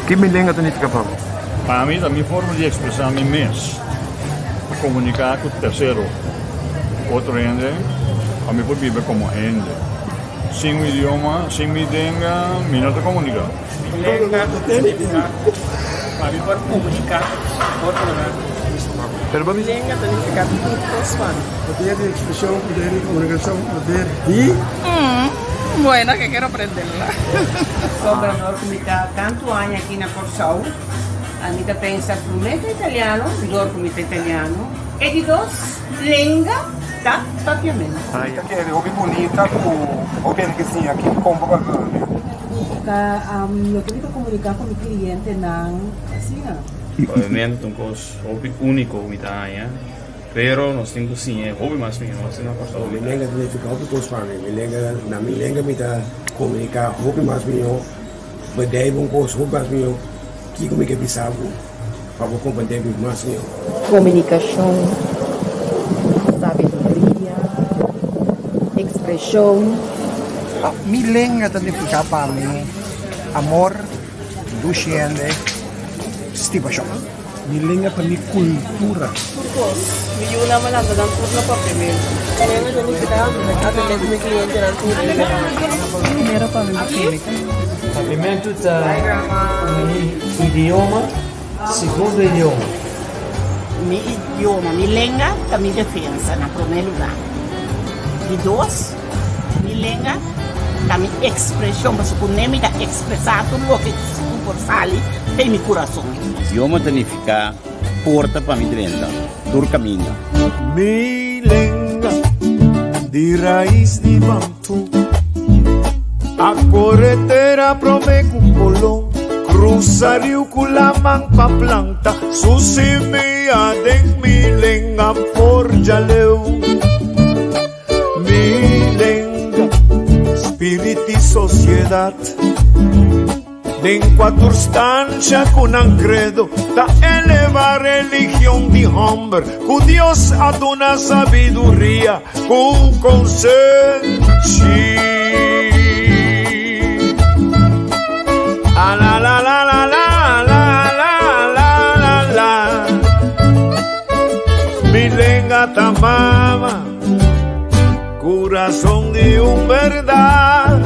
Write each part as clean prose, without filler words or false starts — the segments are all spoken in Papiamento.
Ki mi lenga ta nifiká pa bo? Pa mi ta mi forma di ekspresá mi mes, pa komuniká ku tersero, otro hende, pa mi por biba komo hende. Sin un idioma, sin mi lenga, mi no ta komuniká. Mi lenga ta nifiká pa mi por komuniká ku otronan. Mi lenga ta nifiká tur kos pa mi. Poder di ekspreshon, poder di komunikashon, poder di. Bueno, ke kero prenderla. Sobra dor ku mi ta tantu aña aki na Kòrsou, mi ta pensa promé ta italiano, dor ku mi ta italiano, e di dos lenga ta papiamentu. Mi ta kere hopi bunita ku hopi hende ke siña aki kon pa papia. Ta loke mi ta komuniká ku mi klientenan asina. Papiamentu ta un kos hopi úniko ku mi ta haña. Pero nos tin ku siña e hopi mas mihó, asina Kòrsou. Mi lenga ta nifiká hopi kos pa mi. Mi lenga, na mi lenga mi ta komuniká hopi mas mihó, bedijf un kos hopi mas mihó, kiko mi ke bisa bo pa bo komprendé mi mas mihó. Komunikashon, sabiduria, ekspreshon. Mi lenga ta nifiká pa mi amor, dushi hende, stimashon. Mi lenga ta mi kultura. Tur kos. Mi yunan a lanta nan tur na papiamentu. Mi lenga ta nifiká atendé ku mi klientenan tur dia. Primero pa mi química. Papiamentu ta mi idioma, segundo idioma. Mi idioma, mi lenga ta mi defensa na promé lugá. Di dos, mi lenga ta mi ekspreshon, pasobra ku ne mi ta ekspresá tur loke ku por sali den mi kurason. Idioma ta nifiká porta pa mi drenta tur kaminda. Mi lenga di rais di Bantú A kore tera promé ku Kolon Krusa riu ku laman pa planta Su simia den mi lenga for djaleu Mi lenga, spirit di sosiedat Den kua tur stansha ku nan kredo ta eleva religion di hòmber ku Dios a duna sabiduria ku konsenshi. A la la la la la la la la la la Mi lenga ta mama, kurason di un bèrdat.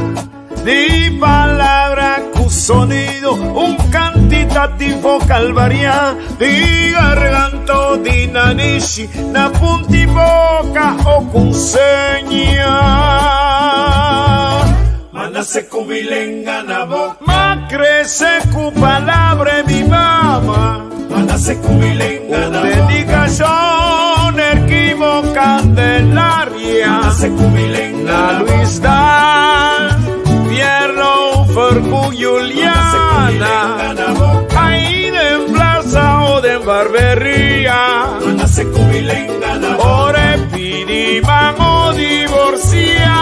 Di palabra ku sonido, un kantitativo kalvariá di garganta o di nanishi, na punti boka o ku seña. Ma nase ku mi lenga na boka. Ma krese ku palabra e mi mama. Ma nase ku mi lenga na boka. Un dedikashon Erquimo Candelaria. Ma nase ku mi lenga na boka. Na Luis Daal, Pierre Ofer ku Juliana. Ahí den plaza o den barberia. Ma nase ku mi lenga na boka. Ora e pidi man o divorcia.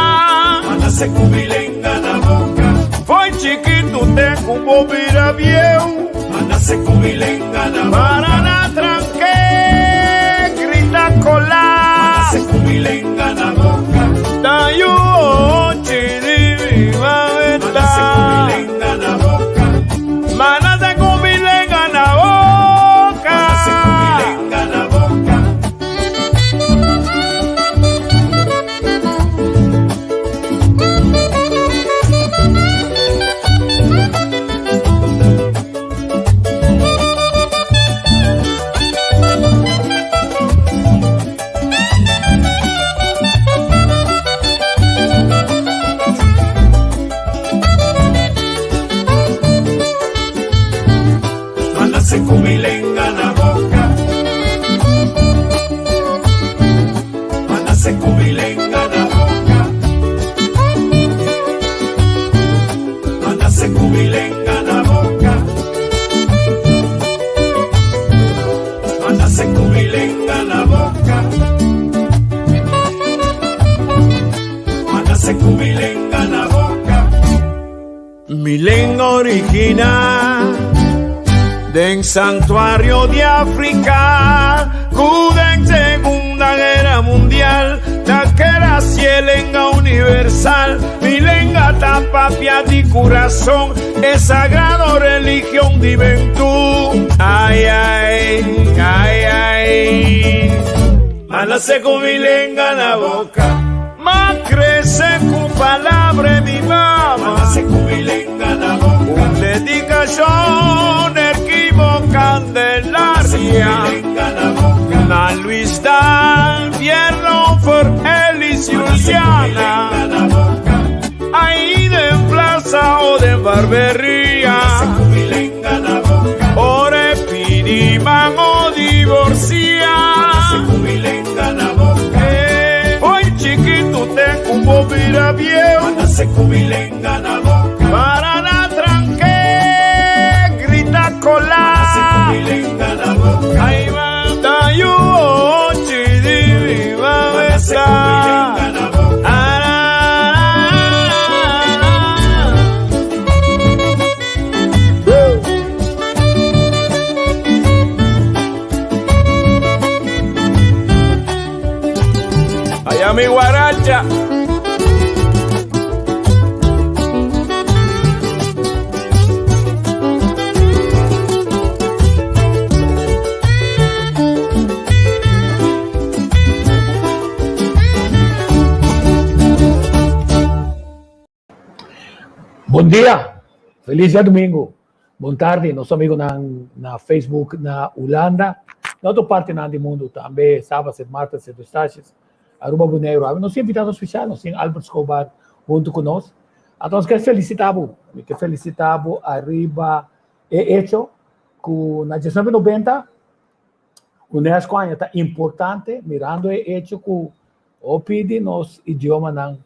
Ma nase ku mi lenga na boka. Foi chikitu te ku bo bira bieu. Ma nase ku mi lenga na boka. Para na tranke, grita kola. Ma nase ku mi lenga na boka. Ta yu ochi di mi mameta. Ma nase ku mi lenga na boka. Ma nase ku mi lenga na boka. Ma nase ku mi lenga na boka. Manase ku mi lenga na boka. Manase ku mi lenga na boka. Manase ku mi lenga na boka. Manase ku mi lenga na boka. Manase ku mi lenga na boka. Mi lenga original den santuario di Afrika ku den Segunda Guera Mundial ta keda si e lenga universal. Mi lenga ta. Ta papia di kurason e sagrado religion di bentu. Ai ai, ai ai. M'a nase ku mi lenga na boka. M'a krese ku palabra di mi mama. M'a nase ku mi lenga na boka. Un dedikashon Erquimo Candelaria. Na Luis Daal, Pierno for Elis Juliana. Ahí den plaza o den barberia. Ora e pidi man o divorcia. Hoy chikitu te ku bo bira bieu. Para na tranke grita kola. Ay mata yu ochi di mi mameta. Allá mi guaracha. Bon dia, felis djadumingu, bon tardi nos amigunan na Facebook na Hulanda, na otro partinan di mundu tambe, Saba, Sint Maarten, Sint Eustatius, Aruba, Boneiru. Awe nos tin invitado spesial, nos tin Albert Schobaar huntu ku nos. Anto nos ke felisita bo, mi ke felisita bo ariba e echo ku na diesnuebe nobenta UNESCO aña ta importante mirando e echo ku hopi di nos idiomanan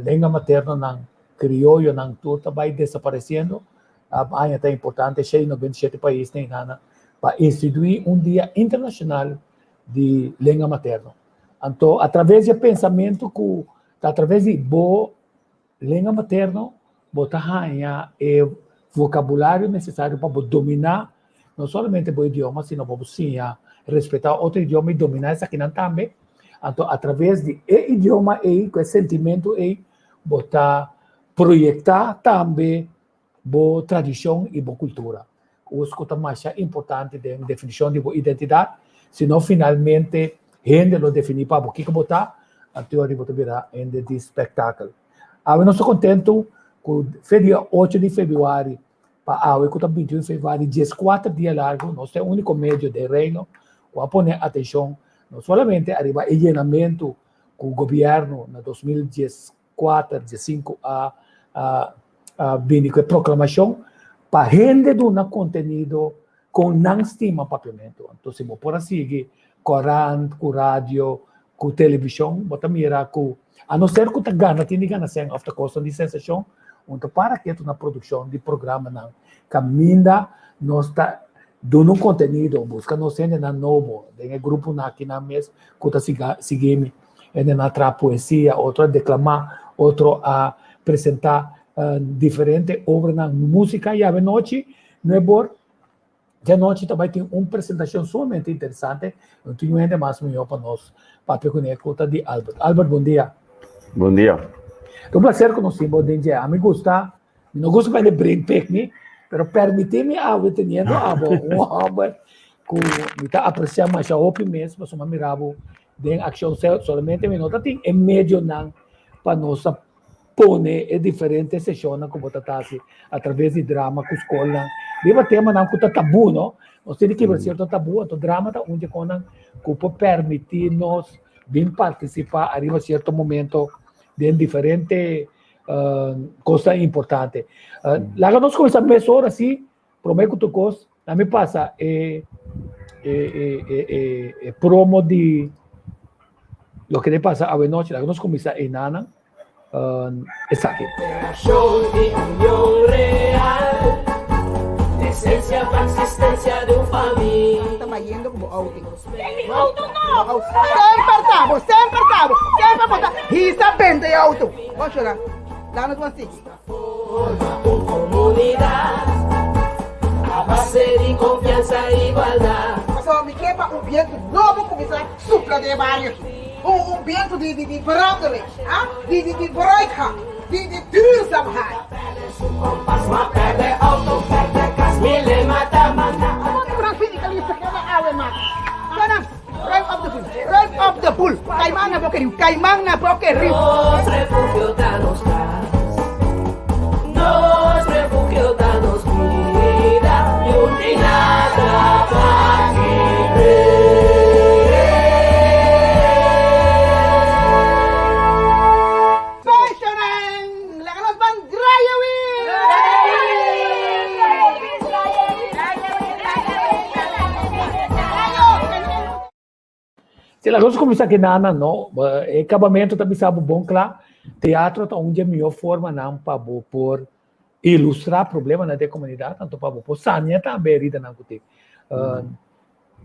Lenga maternonan, krioyonan tur ta bai desaparesiendo. Aña ta importante shei 97 pais na inana pa instituí un dia internashonal di lenga materno. Anto atraves di e pensamentu ku ta atraves di bo lenga materno bo ta haña e vokabulario nesesario pa bo dominá no solamente bo idioma sino pa bo siña respetá otro idioma i dominá esakinan tambe. Anto atraves di e idioma ei ku e sentimentu ei bo ta proyektá tambe bo tradishon i bo kultura. Kos ku ta masha importante den definishon di bo identidat, sino finalmente hende lo definí pa bo kiko bo ta, anto bo ta bira hende di spektakel. Awe nos ta kontentu ku fe dia ocho di febrüari Pa awe ku ta 21 februari, dieskuater dia largu, nos ta e úniko medio den Reino ku a pone atenshon no solamente ariba e yenamentu ku gobièrnu na 2014, diesinku a a bini ku e proklamashon pa hende duna kontenido kon nan stima papiamentu. Anto si bo por a sigui korant ku radio ku televishon bo ta mira ku a no ser ku ta gana tin di gana sèn òf ta kosnan di sensashon un ta para ketu na produkshon di programanan kaminda nos ta duna un kontenido buska nos hendenan nobo den e gruponan akinan mes ku ta sigui mi hendenan a traha poesia otro a deklamá otro a presentá diferente obranan músika i avenochi nuebor Djanochi ta bai tin un presentashon sumamente interesante. No tin un hende mas mihó pa nos papia kuné ku ta di Albert. Albert, bon dia. Bon dia. Ta un placer konosí bo den dje. Ami gusta, mi no gusta pa hende brain pick mi, pero permití mi awe teniendo abo un hòmber ku mi ta apresiá masha hopi mes pasobra mi a mira bo den akshon. Solamente mi no ta tin e medionan pa nos a pone e diferente seshonnan ku bo ta ta hasi atraves di drama ku skolnan riba temanan ku ta tabú, no? Nos tin di kibra sierto tabú, anto drama ta un di e konan ku por permití nos bin partisipá ariba sierto momento den diferente kosnan importante. Laga nos kuminsá mesora si, promé ku tur kos, na mi pasa e e e e e promo di loke ta pasa awenochi, laga nos kuminsá einanan. Esaki. Creacion di union real, esencia pa existencia di un famia. Ta bayendo ku bo auto. Mi auto no! Semper ta bo, semper ta bo, semper bo ta hisa benta e auto. Bon shora, laga nos ban sigui. Forma un comunidad a base di confianza e igualdad. Pasobra mi ke pa un bientu nobo kuminsá supla den e bario aki. Un un bientu di di di verandering, ah, di di di vooruitgang, di di duurzaamheid. Caiman na Boke Rif. Nos refugio ta nos cas, nos refugio ta nos bida, niun tin nada pa kibr'é. Pensionan! Laga nos ban draai awi! Si laga nos kuminsá kinana no, e kabamentu ta bisa bo bon kla, teatro ta un di e mihó formanan pa bo por ilustrá problemanan den komunidat, anto pa bo por sania tambe heridanan ku tin.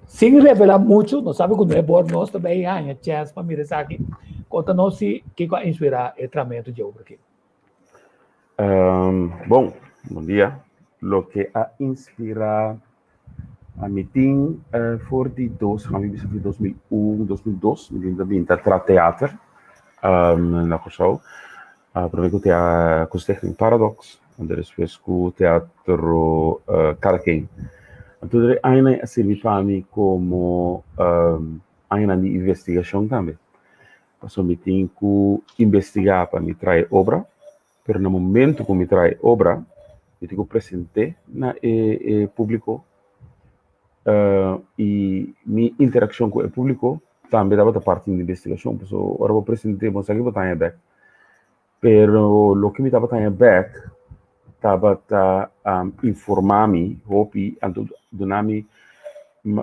Sin revelá muchu, nos sabi ku no e bor nos ta bay haña chèns pa mira esaki. Konta nos si kiko a inspirá e tramentu dje obra aki. Bon, bon dia. Loke a inspirá ami tin for di dos, ami bisa for di 2001, 2002, mi tin ta bin ta traha teater na Kòrsou. Promé ku ku Stichting Paradox, anto despues ku Teatro Karakein. Anto tur e añanan a sirbi pa mi komo añanan di investigashon tambe. Pasobra mi tin ku investigá pa mi traha e obra, pero na momento ku mi traha e obra, mi tin ku present'é na e públiko i mi interakshon ku e públiko tambe tabata parti di investigashon, pasobra ora bo present'é bo sa ke bo ta haña bèk. Pero loke mi tabata haña bèk tabata informá mi hopi, anto duna mi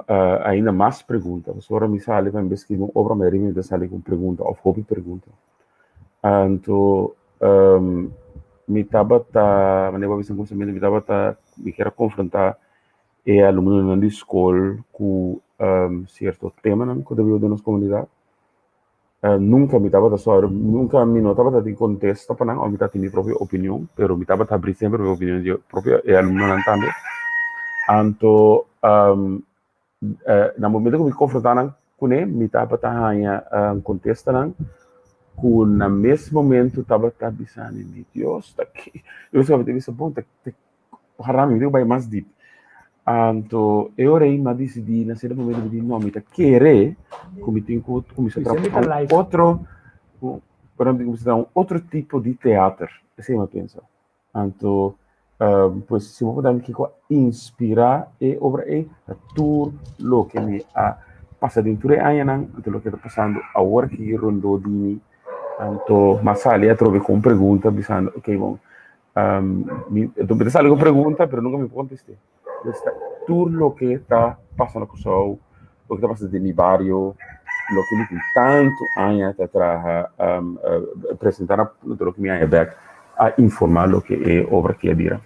ainda mas pregunta. Pasobra ora mi sali pa mi skibi un obra mayoria mi ta sali ku un pregunta òf hopi pregunta. Anto mi tabata, manera bo a bisa na kuminsamentu, mi tabata, mi kier a konfrontá e alumnonan di skol ku sierto temanan ku ta biba den nos komunidat. Nunka mi tabata sòru, nunka mi no tabata tin kontesta pa nan òf mi tabatin mi propio opinion, pero mi tabata habrí semper pa e opinion di e propio e alumnonan tambe. Anto na momento ku mi konfrontá nan kuné mi tabata haña kontestanan ku na mes momento tabata bisa mi, mi Dios ta ki, mi tabata bisa bon ta Ojalá mi bai mas dip. Anto e ora ei mi a disidí na sierto momento mi di no mi ta kere ku mi tin ku kuminsá traha un otro pero mi tin ku kuminsá traha un otro tipo di teater. Esei mi a pensa. Anto pues si bo por dami kiko a inspirá e obra ei ta tur loke mi a pasa den tur e añanan anto loke ta pasando awor aki rondó di mi. Anto mi a sali atrobe ku un pregunta bisando ok bon Mi ta sali ku pregunta pero nunka mi por kontest'é. Pues ta tur loke ta pasa na Kòrsou, loke ta pasa den mi bario, loke mi tin tantu aña ta traha presentá na loke mi haña bèk a informá loke e obra aki a bira.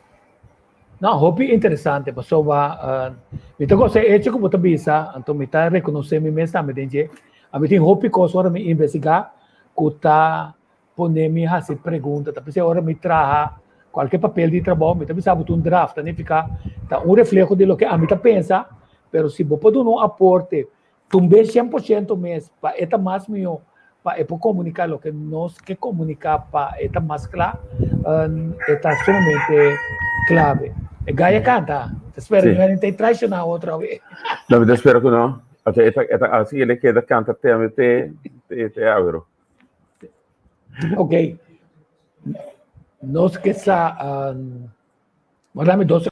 No, hopi interesante pasobra mi ta gosa e hecho ku bo ta bisa, anto mi ta rekonosé mi mes tambe den dje. Ami tin hopi kos ora mi investigá ku ta pone mi hasi pregunta, ta p'esei ora mi traha kualke papel di trabou mi ta bisa bo ta un draft, ta nifiká ta un refleho di loke ami ta pensa, pero si bo por duna un aporte tumb'é 100% mes pa e ta mas mihó, pa e por komuniká loke nos ke komuniká pa e ta mas kla, e ta sumamente klave. E gai a kanta, ta spera ku no ta traishoná otro awe. No, mi ta spera ku no. E ta asi el e keda kanta te te te awero. Ok. Nos ke sa, um, dame dos.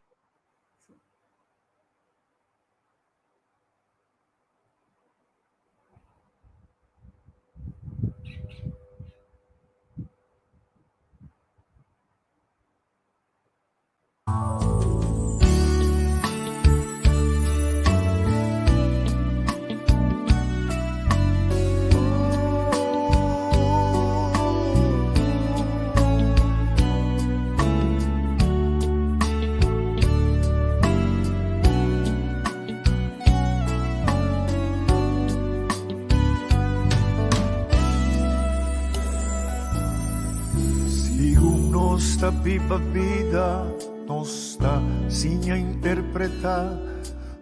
Segun nos ta biba bida, nos ta siña interpretá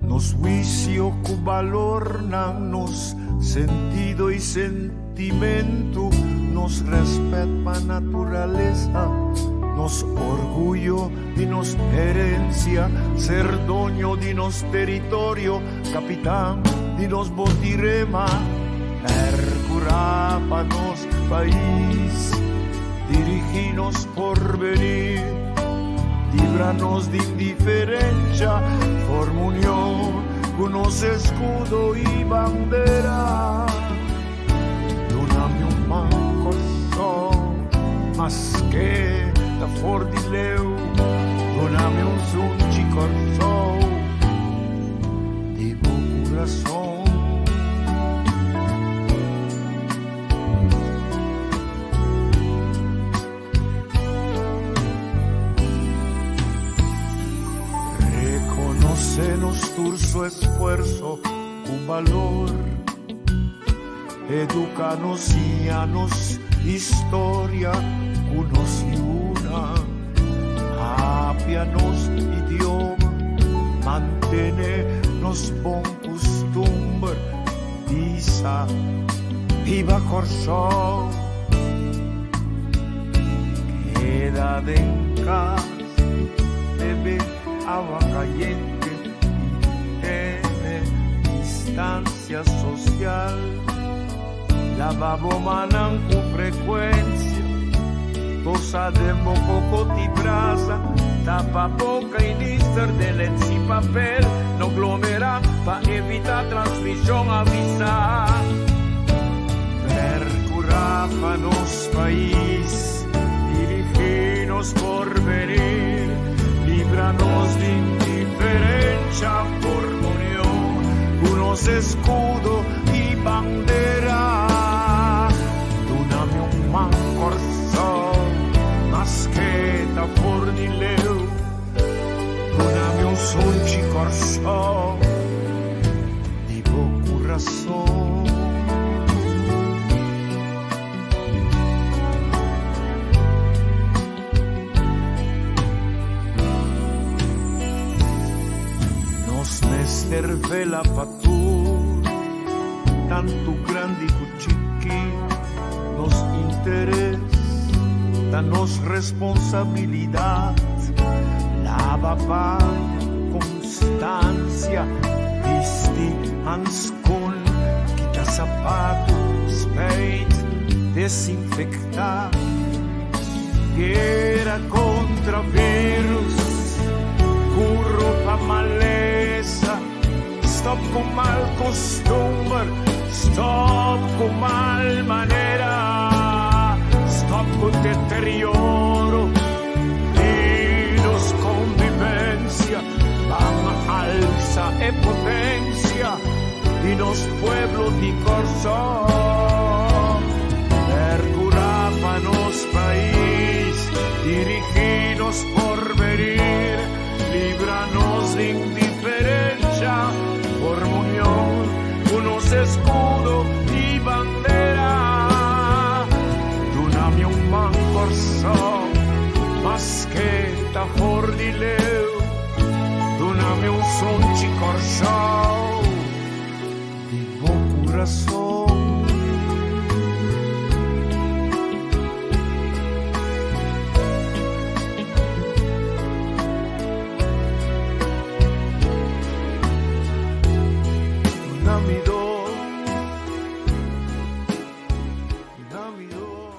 nos huisio ku balornan, nos sentido i sentimentu, nos rèspèt pa naturalesa, nos orguyo di nos herensia, ser doño di nos teritorio, kapitan di nos botirema. Hercules. Percurá pa nos pais, dirigí nos porvenir, libra nos di indiferencia, forma union cu nos escudo y bandera. Duna mi un man Kòrsou, maske ta for di leu, duna mi un sunchi Kòrsou di bo kurason. Rekonosé nos tur su esfuerso ku balor. Educa nos, siña nos historia ku nos yunan. Papia nos idioma, mantene nos bon kustumber. Bisa, Biba Kòrsou! Keda den kas, bebe awa kayente i tene distansia. Social, laba bo mannan ku frekuensia, tosa den bo koko ti brasa, tapa boka i nister den lens i papel, no glomera pa evita transmishon, avisa. Percura pa nos pais, dirigi nos porvenir, libra nos di indiferencia, forma union cu nos escudo y bandera. Dunami un man Corsou, maske ta for di leu. Dunami un sunchi Corsou, di bo curason. Nos mester vela pa tur, tantu grandi ku chiki, nos interes ta nos responsabilidat. Laba paña ku konstansia, bisti hanskon, kita sapatu, spijt, desinfektá. Guera kontra virus, kuro pa malesa, stop ku mal kustumber, stop ku mal manera, stop ku deterioro di nos konvivensia, ban alsa e potensia di nos pueblo di Kòrsou. Percurá pa nos pais, dirigí nos porvenir, libra nos di indiferencia, forma union cu nos escudo y bandera. Duna mi un man Kòrsou, maske ta for di leu, duna mi un sunchi Kòrsou. Di bo kurason. Duna mi dor, duna mi dor.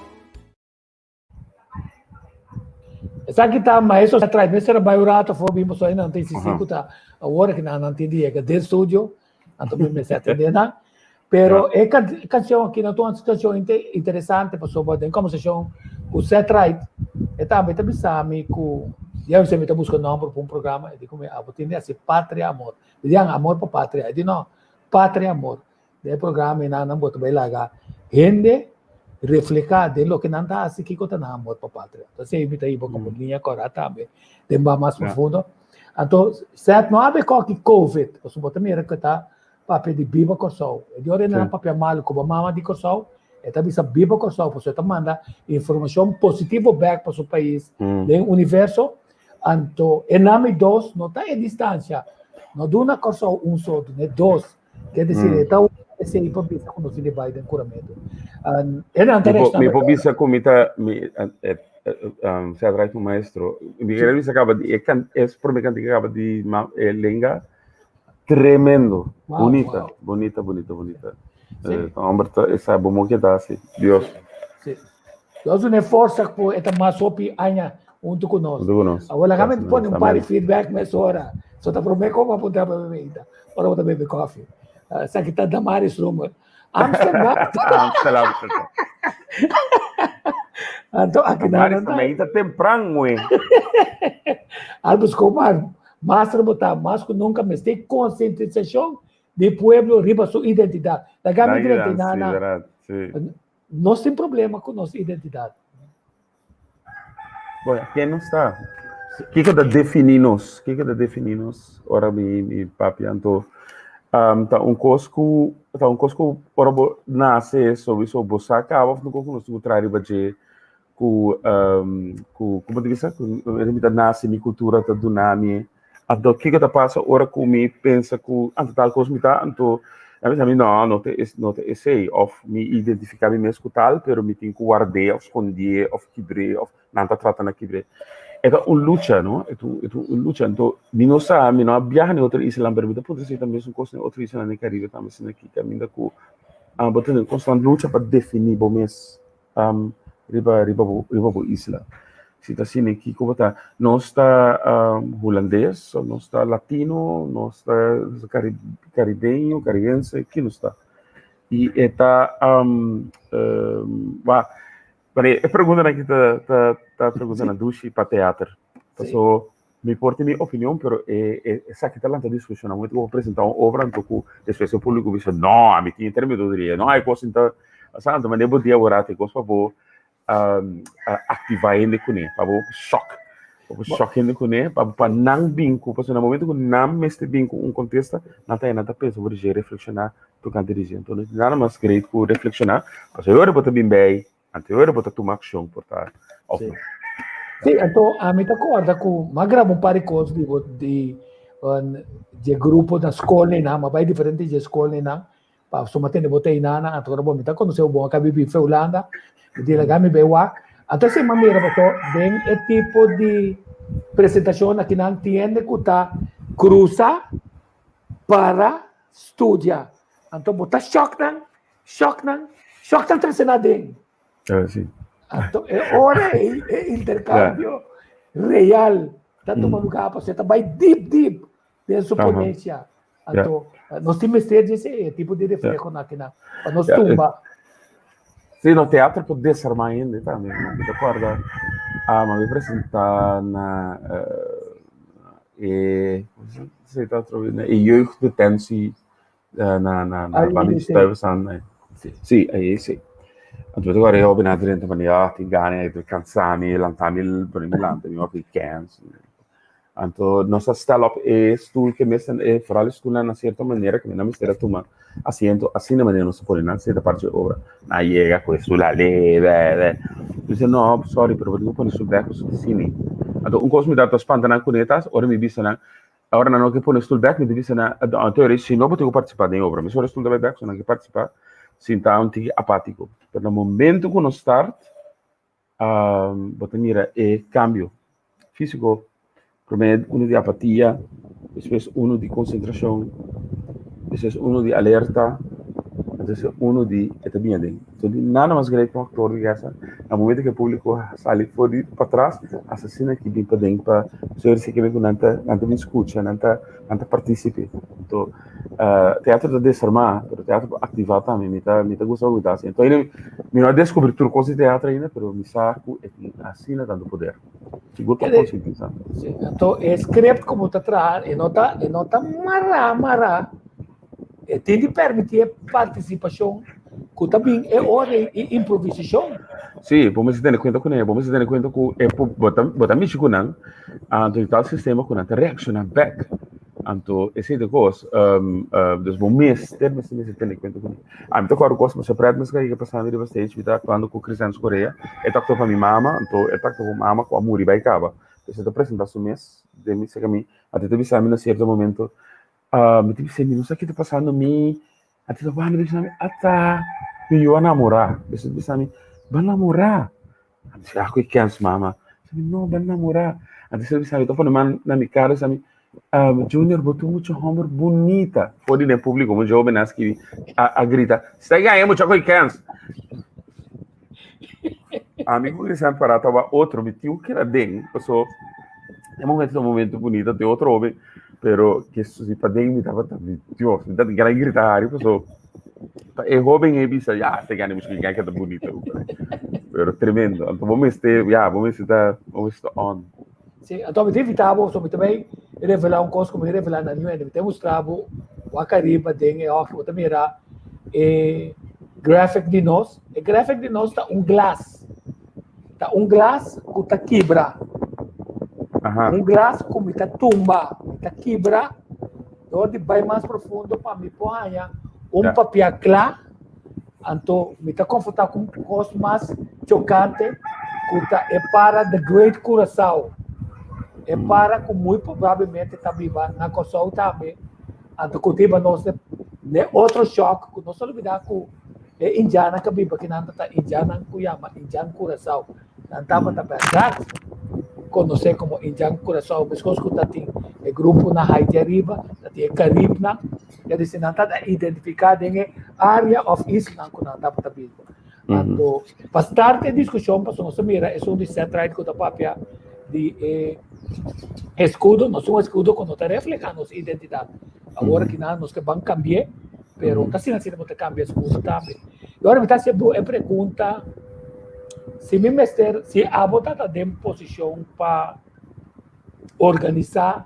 Esaki ta maestro sa trai mester a bai un rato for bin pasobra nan ta insistí ku ta awor ku nan nan tin di yega den studio anto mi mester atendé nan. Pero e kanshon aki nan ta un kanshon interesante pasobra den kombersashon ku Seth Wright e tambe ta bisa mi ku ya mi ta buska nòmber pa un programa e di ku mi abo tin di hasi Patria Amor. Mi di amor pa patria e di no Patria Amor. Den e programa einan nan bo ta bai laga hende reflehá den loke nan ta hasi kiko ta nan amor pa patria. Entonces ei mi ta hiba komo liña kòrá tambe den ba mas profundo. Anto Seth no a beko aki covid, pasobra bo ta mira ku e ta papia di biba Kòrsou. E di ora nan papia malu ku bo mama di Kòrsou, e ta bisa biba Kòrsou pasobra e ta manda informashon positivo bèk pa su pais den universo. Anto e nami dos no ta e distansia, no duna Kòrsou un so, duna e dos. Ker desir, e ta un esei pa bisa ku nos tin di bai den kuramentu. E nan ta Mi resta mi por bisa ku mi ta mi sea trai un maestro. Mi kere bisa kaba di e kan es prome kantika kaba di ma e lenga tremendo. Wow, Bunita, wow. bunita, bunita, bunita. Eh, homber ta esa bo mo keda si. Dios. Si. Dios duna forsa ku e ta mas hopi aña huntu ku nos. Huntu ku nos. Awor laga mi pone un par di feedback mesora. So ta promé ku bo apunta pa bebe ita. Ora bo ta bebe kofi. Esaki ta Damaris Roemer. Amsterdam. Amsterdam. Anto aki nan Damaris tambe ta tempran we. Albus Komar, master bo ta mas ku nunka mester konsientisashon di pueblo riba su identidat. Laga mi drenta nana. Nos tin problema ku nos identidat. Bueno, ken nos ta? Kiko ta definí nos? Kiko ta definí nos? Ora mi mi papia anto um, ta un kos ku ta un kos ku ora bo nase sowieso bo sa kaba of un kos ku nos tin ku traha riba dje ku um, ku komo ta bisa ku mi ta nase mi kultura ta duna mi Anto kiko ta pasa ora ku mi pensa ku anto tal kos mi ta, anto a bisa mi no, no ta no ta esei òf mi identifiká mi mes ku tal pero mi tin ku ward'é òf skondié òf kibr'é òf nan ta trata na kibr'é. E ta un lucha no, e ta un e ta un lucha anto mi no sa mi no a biaha na e otro islanan pero mi ta puntra si ta mesun kos na e otro islanan den Karibe tambe asina aki kaminda ku bo ta den konstant lucha pa definí bo mes. um, riba, riba, bo, riba bo isla. Si ta asina, kiko bo ta? Nos ta um, hulandes, o nos ta latino, nos ta cari, caribeño, caribense, ki nos ta? I e ta, um, um, ba, maar e pregunta aki ta, ta, ta pregunta na dushi pa teater. Paso, Mi por tin mi opinion, pero e e esaki ta lanta diskushon. Na momento ku bo presentá un obra anto ku despues e públiko bisa, no, ami tin e término dria, no, e kos ta asina. Anto manera bo dia awor e kos pa bo aktivá hende kuné, pa bo shòk, pa bo shòk hende kuné, pa pa nan bin ku, pasobra na momento ku nan mester bin ku un kontesta, nan ta nan ta pensa over dje, reflekshoná tokante di dje. Anto no tin nada mas great ku reflekshoná, pasobra e ora bo ta bin bei Anto ora bo ta tuma akshon por ta òf no. Sí, anto ami ta kòrda ku m'a graba un par di kos di bo di dje grupo na skolnan, m'a bai diferente dje skolnan pa suma tende bo ta einan, anto ora bo mi ta konosé bo bon a kabi biba Hulanda, mi di laga mi bai wak. Anto esei m'a mira paso den e tipo di presentashon aki nan tin hende ku ta krusa para studia, anto bo ta shòk nan Shock nan, shock nan trese na den. Ah, sí. Anto, e ora e, e intercambio yeah. real ta tuma mm. lugar, pasobra ta bai deep, deep den su ponencia. Anto, yeah. nos tin mester di ese tipo di reflejo yeah. na kina, pa nos yeah. tumba. Sí, no teatro por desarmar hende tambe. No? Mi te acorda, ah, ma mi presenta na uh, e, se teatro, e jeugddetentie na na na banda di Stuyvesant nee. Sí, ahí sí. Anto mi ta hopi na drenta van ja, tin gana e cansa mi, lanta mi, pone mi lanta mi hopi kens. Anto nos a stel op e stoel ke meestal e vooral e stoelnan na cierto manera ke mi no mester a tuma asiento asina manera nos a pone nan senta parti e obra. Nan a yega ku e stoel ale bè bè. Mi bisa no sorry pero bo tin ku pone stoel bek pasobra ta asina. Anto un kos mi ta spanta nan kuné ta ora mi bisa nan Ora nan no ke pone stoel bek, mi ta bisa nan, anto eri si no bo tin ku partisipá den e obra. Mesora stoel ta bai bek, so nan ke partisipá sinta un tiki apátiko. Pero na momento ku nos start, bo ta mira e kambio físiko. Promé unu di apatia, despues unu di konsentrashon, despues unu di alerta, entonces unu di e ta bini aden. So di nada mas great ku un aktor di gesa, na momento ku e públiko sali for di patras, hasta asina ki bin paden pa so si ke ku nan ta nan ta bin skucha, nan ta nan ta partisipe. Anto teatro ta desarmá, pero teatro por aktivá tambe. Mi ta mi ta gusta loke mi ta hasi. Anto ainda mi no a deskubrí tur kos di teatro ainda, pero mi sa ku e tin asina tantu poder. Sigur pa konsientisá. Sí, anto e script ku bo ta traha e no ta e no ta mará mará. E tin di permití e partisipashon ku ta bin e ora i improvisashon. Sí, bo mester tene kuenta kuné, bo mester tene kuenta ku e bo ta bo ta mishi ku nan, anto di tal sistema ku nan ta reakshoná bèk. Anto esei ta e kos, dus bo mester mester mester tene kuenta kuné. Ami ta kòrda kos masha prèt mes ku a yega pasando riba stage, mi ta aktuando ku Crisens Correa, e ta aktua pa mi mama, anto e ta aktua ku mama ku a muri bai kaba. Dus e ta presentá su mes den mi serka mi, anto e ta bisa mi na sierto momento, Mi ta bisa mi no sa ki ta pasando mi a ta wak mi ta bisa mi ata mi yu a namorá mi ta bisa mi bo a namorá mi bisa ku e kens mama mi no bo a namorá anto ta bisa mi ta pone man na mi kara mi bisa mi. Um, Junior, bo ta un mucha homber bunita. For di den público, mucha joven a skibi, a, a grita, Sta gaña mucha koi kens. Ami ku Cristian pará taba otro, mi tin ku keda den, paso e momento ta un momento bunita, te otro hoben, pero ke si paden mi tabata, mi Dios, mi tabata gana grita hari, paso pa e hoben ei bisa, ya, sta gaña mucha koi kens, ke ta bunita. Pero tremendo, anto bo mester, ya, bo mester ta, bo mester ta on. Sí, anto mi ta invitá bo, so mi ta bai revelá un kos ku mi revelá na niun hende. Mi ta mustra bo wak ariba den e hòki, bo ta mira e graphic di nos. E graphic di nos ta un glas. Ta un glas ku ta kibra. Un glas ku mi ta tumba, mi ta kibra dor di bai mas profundo pa mi por haña un papia kla. Anto mi ta konfrontá ku un kos mas chokante ku ta e para The Great Curaçao. E para ku muy probablemente ta biba na Kòrsou tambe. Anto ku ta hiba nos n'e otro shòk ku nos ta lubidá ku e indjannan ku a biba akinan ta indjannan ku yama Indjan Curaçao. Nan tabata bèrdat konosé komo Indjan Curaçao meskos ku ta tin e grupo na Haiti ariba, ta tin e Karibnan. Ya di si nan ta identifiká den e área òf islanan ku nan tabata biba. Anto, pa start e diskushon, pasobra nos ta mira esun di Seth Wright ku ta papia di e eskudo, nos un eskudo ku no ta reflehá nos identidat. Awor aki nan nos ke ban kambi'é, pero ta asina asina bo ta kambia eskudo tambe. I ora mi ta hasi bo e pregunta, si mi mester, si abo ta ta den posishon pa Organisá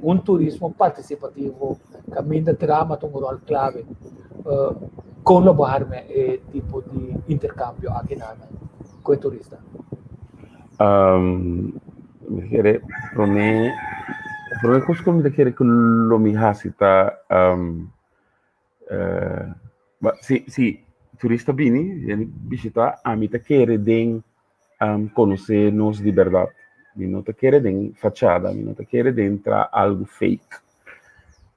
un turismo partisipativo kaminda drama ta un ròl klave. Kon lo bo harma e tipo di interkambio aki nan ku e turista? Mi ta kere promé promé kos ku mi ta kere ku lo mi hasi ta si si turista bini bishita ami ta kere den konosé nos di bèrdat. Mi no ta kere den fachada, mi no ta kere den traha algu fake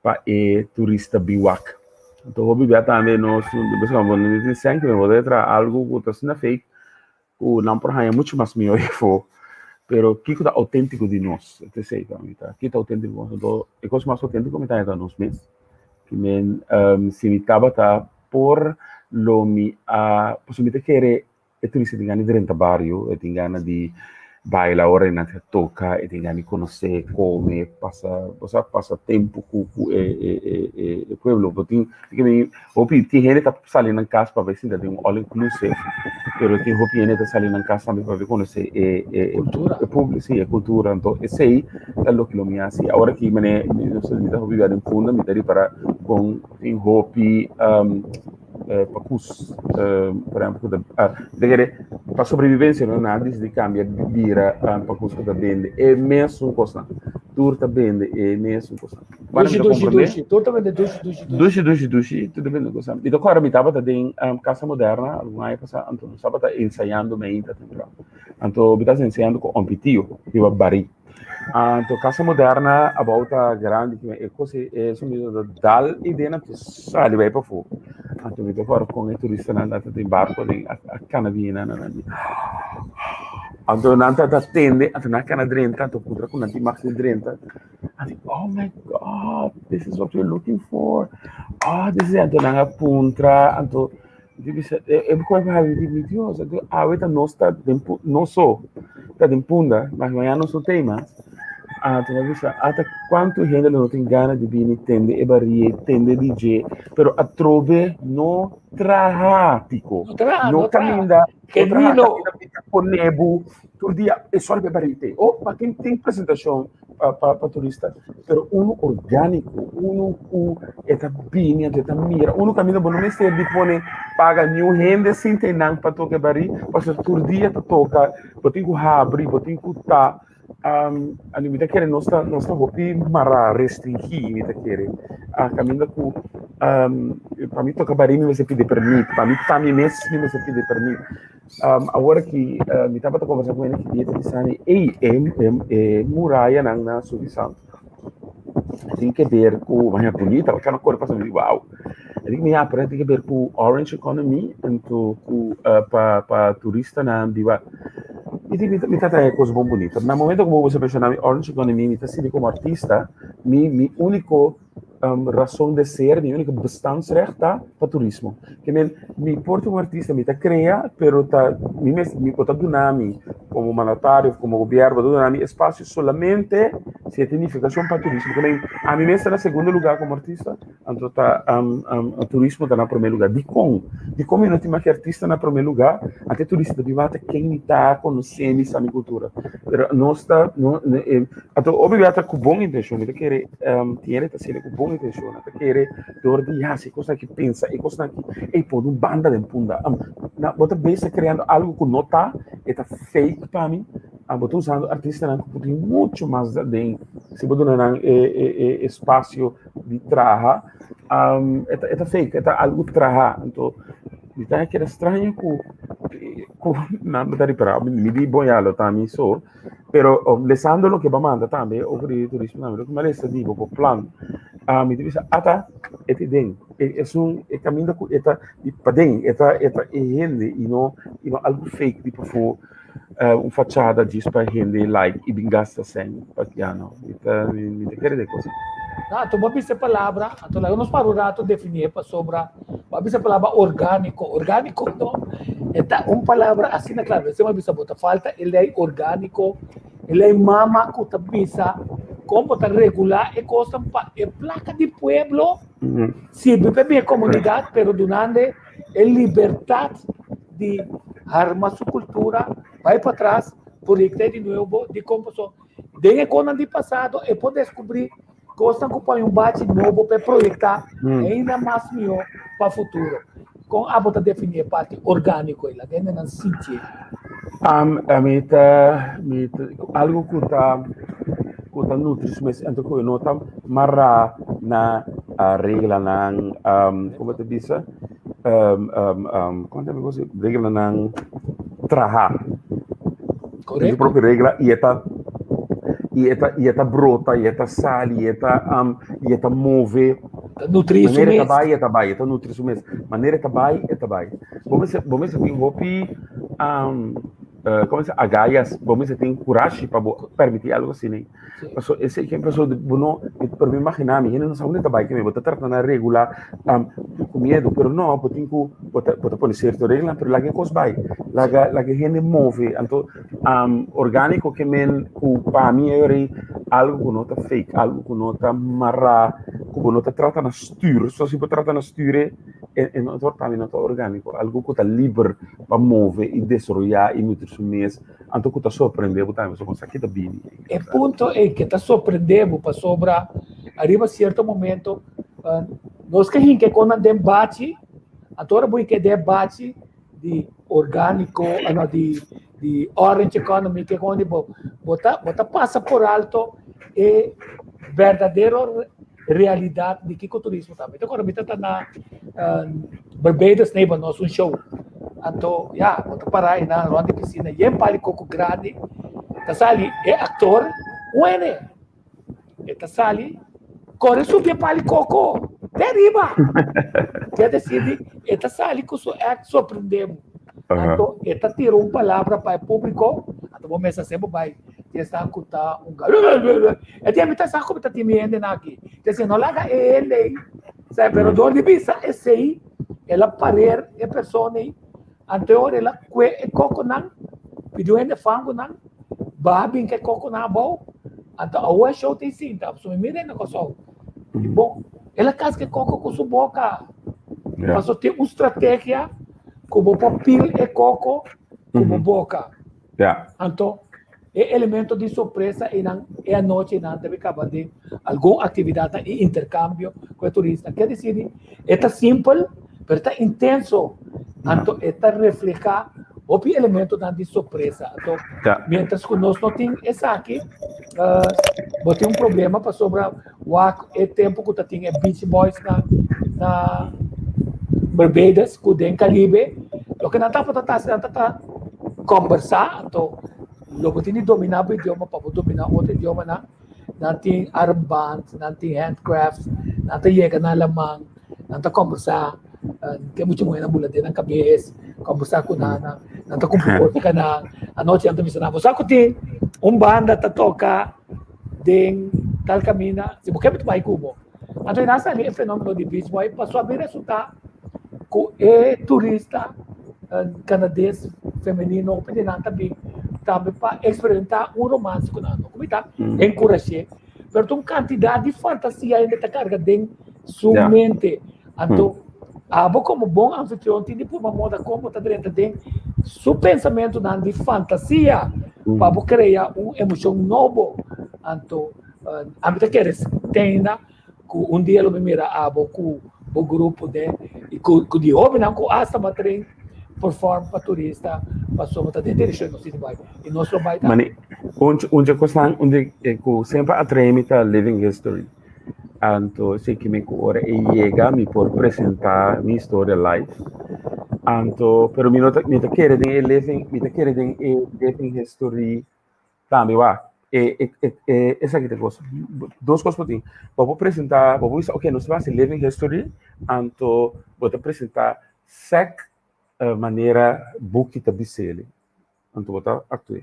pa e turista bin wak. Anto hopi bia tambe nos bo no tin sèn ku bo ta traha algu ku ta asina fake ku nan por haña muchu mas mihó afó. Pero kiko ta outéntiko di nos? Ta esei pa mi ta. Kiko ta outéntiko di nos? Anto e kos mas outéntiko mi ta haña ta nos mes. Ki men si mi tabata por lo mi a pasobra mi ta kere E turista tin gana di drenta bario, e tin gana di baila ora e nan ta toka, e tin gana di konosé, kome, pasa, bo sa, pasa tempu ku ku e e e e e pueblo. Bo tin hopi tin hende ta sali nan kas pa bai sinta den un all inclusive, pero tin hopi hende ta sali nan kas tambe pa bai konosé e e e pueblo, si, e kultura. Anto esei ta loke lo mi hasi. Awor aki manera mi ta hopi bia den Punda, mi ta ripara kon tin hopi. Pakus, por ehempel, ku ta ta kere pa sobrevivencia no nan a disidi kambia bira pakus ku ta bende e mesun kosnan. Tur ta bende e mesun kosnan. Dushi, dushi, dushi. Tur ta bende dushi, dushi, dushi. Dushi, dushi, dushi. Tur ta bende kosnan. Mi ta kòrda mi tabata den Casa Moderna algun aña pasá, anto nos tabata ensayando meinta tempran. Anto mi tabata ensayando ku Ompi Tio riba barí. Anto Casa Moderna abou ta grandi ki e kos e sonido ta dal i den anto sali bai pafó. Anto mi ta kòrda kon e turistanan ta den barko den a kana bini nan nan di anto nan ta ta tende anto nan a kana drenta anto puntra ku nan tin mas di drenta nan di oh my God this is what we're looking for oh this is anto nan a puntra anto Di bisa, e e cuerpo habi di mi Dios, anto awe ta nos ta den pu nos so ta den punda, mas mañana nos no tei mas. Anto mi a bisa, ata cuanto hende lo no tin gana di bini tende e barie, tende DJ, pero atrobe no traha Tico, No traha, no no traha. caminda, no traha Genuino. caminda pica pone bo tur dia e sol be barie tei. Oh, pa ken tin presentacion pa pa pa turista, pero uno orgánico, uno ku e ta bini anto e ta mira, uno kaminda bo no mester di pone paga niun hende sinta einan pa toka e barí, pasobra tur dia ta toka, bo tin ku habri, bo tin ku ta, anto mi ta kere nos ta nos ta hopi mará, restringí mi ta kere, a kaminda ku pa mi toka barí mi mester pidi permit, pa mi ta mi mes mi mester pidi permit. Awor aki mi tabata kombersá ku hende ki dia ta bisa mi, ey, e e murayanan na Suiza tin ke ber ku, maña bunita, bo kende kore pasa mi di wow. E di mi ya, pero tin ke ber ku orange economy, anto ku pa pa turistanan biba. Mi di, mi ta traha e kos bon bunita. Na momento ku bo bisa menshoná mi Orange Economy, mi ta sinti komo artista, mi mi úniko rason de ser, mi úniko bestaansrecht ta pa turismo. Ke men, mi por ta un artista, mi ta krea, pero ta mi mes mi bo ta duna mi komo mandatario òf komo gobièrnu, bo ta duna mi espasio solamente si e tin nifikashon pa turismo. Ke men, ami mes ta na segundo lugá komo artista. Anto ta turismo ta na promé lugá. Dikon? Dikon mi no tin mas artista na promé lugá? Anto e turista ta bin wak ken mi ta, konosé mi, sa mi kultura. Pero nos ta, no, anto hopi bia ta ku bon intenshon. Mi ta kere tin hende ta hasiendo ku bon intenshon. Nan ta kere dor di hasi e kosnan aki, pensa e kosnan aki, ey pone un banda den punda. Bo ta bes ta kreando algu ku no ta, e ta fake pa mi. Bo ta usando artistanan ku por tin muchu mas den si bo duna nan e e espasio di traha, e ta e ta fake, e ta algu traha. Anto mi ta keda straño ku ku nan no ta ripará. Mi di bon ya lo ta mi so, pero lesando loke bo a manda tambe over di turismo tambe, loke mi a lesa di bo bo plan, mi ta bisa ata e ta den, esun e kaminda ku e ta di paden, e ta e ta e hende i no i no algu fake di pafó. Un fachada djis pa hende like i bin gasta sèn pa ya no. Mi ta mi ta kere den kos. No, anto bo a bisa e palabra, anto laga nos para un rato defini e pasobra bo a bisa e palabra orgániko. Orgániko no e ta un palabra asina kla. Mester bo a bisa bo ta falta e lei orgániko, e lei mama ku ta bisa kon bo ta regulá e kosnan pa e plaka di pueblo sirbi pa e bin e komunidat pero dunando e libertat di harma su kultura, bai patras, proyekt'é di nuevo, dikon paso den e konan di pasado e por deskubrí kosnan ku pone un bachi nobo pa e proyektá ainda mas mihó pa futuro. Kon abo ta definí e parti orgániko ei? Laga hendenan sintié. Ami ta, mi ta, algu ku ta, ku ta nutri su mes, anto ku e no ta mará na reglanan, komo ta bisa, komo ta bisa, reglanan trahá. Tin su propio regla i e ta, i e ta, i e ta brota, i e ta sali, i e ta, i e ta move. Ta nutri su Manera e ta mes. bai, e ta bai, e ta nutri su mes. Manera e ta bai, e ta bai. Bo mester, bo mester tin hopi, komo se agallas, bo mester tin kurashi pa bo permití algu asina. Paso esei ke paso bo no, pero mi imaginá mi, hende no sa unda ta bai keme, bo ta trata na regulá ku miedu, pero no, bo tin ku, bo ta bo ta pone sierto reglanan, pero laga e kos bai, laga laga e hende move, anto orgániko ke men ku pa mi e yori algu ku no ta fake, algu ku no ta mará, ku bo no ta trata na stür, so si bo trata na stür e e no ta pa mi no ta orgániko, algu ku ta liber pa move i desaroyá i nutri su mes. Anto ku ta sorprendé bo tambe, pasobra esaki ta bini. E punto ei ke ta sorprendé bo pasobra ariba sierto momento nos ke hinka e konan den bachi, anto ora bo hinka den e bachi di orgániko, no di di orange economy ke kon di bo bo ta bo ta pasa por alto e berdadero realidat di kiko turismo ta. Mi ta acorda mi ta ta na Barbados neighbor nos un show. Anto ya, bo ta para einan rond di piscina yen pali coco grandi ta sali e actor wene. E ta sali corre subi e pali coco te ariba. Ker decir di e ta sali cu su act sorprende bo. Anto e ta tira un palabra pa e publico, anto bo mester hacer bo bay. Ti esnan ku ta un E di mi ta sa ku ta tin mi hendenan aki. Te si no laga e hende ei. Sa pero dor di bisa esei el a parer e persona ei. Anto e ora el a kue e kokonan, pidió hende fangunan, baha bin ku e kokonan abou. Anto awo e show ta ei sinta. Pasobra mi mira e na Kòrsou. I bon, el a kaska e koko ku su boka. Pasobra tin un strategia ku bo por pil e koko ku bo boka. Ja. Anto, e elemento di sorpresa einan e anochi einan debe kaba den algun aktividatnan i interkambio ku e turista. Ke disidi, e ta simpel, pero e ta intenso. Anto, e ta reflehá hopi elementonan di sorpresa. Anto, Ja. mientras ku nos no tin esaki, bo tin un problema pasobra wak e tempu ku ta tin e Beach Boys na na Barbados ku den Caribe, loke nan tabata ta hasi nan tabata kombersá, anto lo bo tin di dominá bo idioma pa bo dominá otro idiomanan. Nan tin armband, nan tin handcrafts, nan ta yega na laman, nan ta kombersá, ke mucha muhé nan bula den nan kabes, kombersá ku nan. Nan ta kumpli kos ka nan. Anochi nan ta bisa nan, bo sa ku tin un banda ta toka den tal kaminda, si bo ke mi ta bai ku bo. Anto nan sali e fenomeno di Beach Boy pasobra a bin resulta ku e turista kanades femenino hopi di nan ta bin tambe pa eksperimenta un romanse ku nan. No ku mi ta enkurash'é, pero ta un kantidat di fantasia hende ta karga den su mente. Anto abo komo bon anfitrion tin di purba moda kon bo ta drenta den su pensamentunan di fantasia pa bo krea un emoshon nobo. Anto ami ta kere tenda ku un dia lo mi mira abo ku bo grupo den i ku di hobennan ku asta bo a train perform pa turista pasobra ta den direkshon nos tin di bai i nos lo bai tambe. Mane, un un dje kosnan un dje ku semper a trae mi ta living history. Anto esei ke mi ku ora e yega mi por presentá mi historia live. Anto pero mi no ta mi ta kere den e living mi ta kere den e living history Tambe wak, e e e e esaki ta e kos, dos kos bo tin, bo por presentá, bo por bisa oke nos ta hasi living history, anto bo ta presentá sèk manera buki ta bis'el, anto bo ta aktu'é.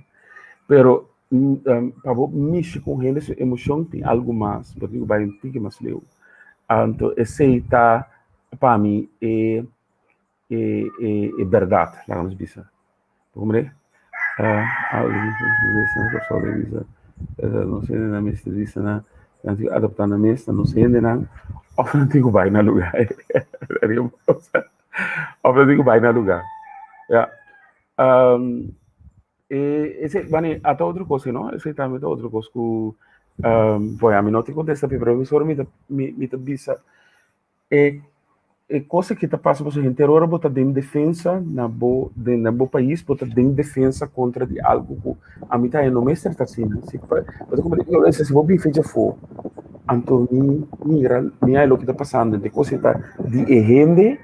Pero pa bo mishi ku un hende su emoshon tin algu mas, bo tin ku bai un tiki mas leu. Anto esei ta pa mi e e e e bèrdat, laga nos bisa. Hombre, nos hendenan mester bisa nan, nan tin ku adaptá nan mes na nos hendenan òf nan tin ku bai na lugá. Òf nan tin ku bai na lugá. Ya. Esei, bani, ata otro kos, no? Esei tambe ta otro kos ku, bueno, ami no tin kontesta p'e, pero mi ta mi ta bisa E e kos aki ta pasa pasobra henter ora bo ta den defensa na bo den na bo pais bo ta den defensa kontra di algu ku ami ta no mester ta asina si pa bo ta komprende si bo bin fecha afó anto mi mira mi haña loke ta pasando e kos ta di e hende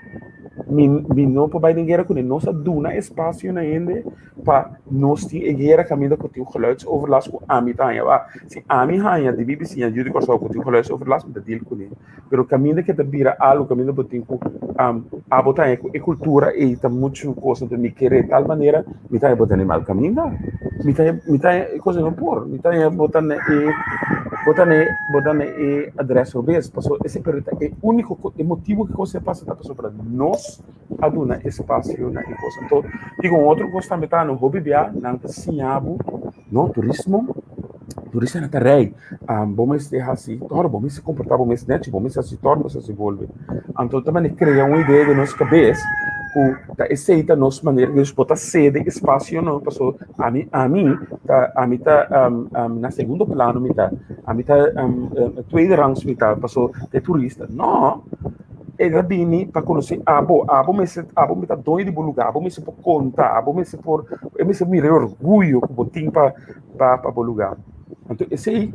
mi mi no por bai den guera kuné nos a duna espasio na hende pa nos tin e guera kaminda ku tin geluidsoverlast ku ami ta haña wak si ami haña di mi bisiña yu di Kòrsou ku tin geluidsoverlast mi ta deal kuné. Pero kaminda ke ta bira algu, kaminda bo tin ku abo ta haña ku e kultura ei ta muchu kos, anto mi kere tal manera, mi ta haña bo ta na e mal kaminda. Mi ta haña, mi ta haña e kos ei no por. Mi ta haña bo ta na e, bo ta na e, bo ta na e adrès robes. Pasobra esei pero ta e úniko ko, e motibu ku e kos ei a pasa ta pasobra nos a duna espasio na e kos. Anto, digo un otro kos tambe ta, no hopi bia nan ta siña bo, no, turismo, turistanan ta rei, bo mester hasi tòr, bo mester komportá bo mes nèchi, bo mester hasi tòr, bo mester hasi bolbe. Anto ta manera krea un idea den nos kabes ku ta esei ta nos manera, dus bo ta sede espasio no, paso ami ami ta ami ta na segundo plano mi ta, ami ta tweede rangs mi ta, paso ta e turista. No! E ta bini pa konosé abo, abo mester abo ta doño di bo lugá, abo mester por konta, abo mester por e mester mira e orguyo ku bo tin pa pa pa bo lugá. Anto esei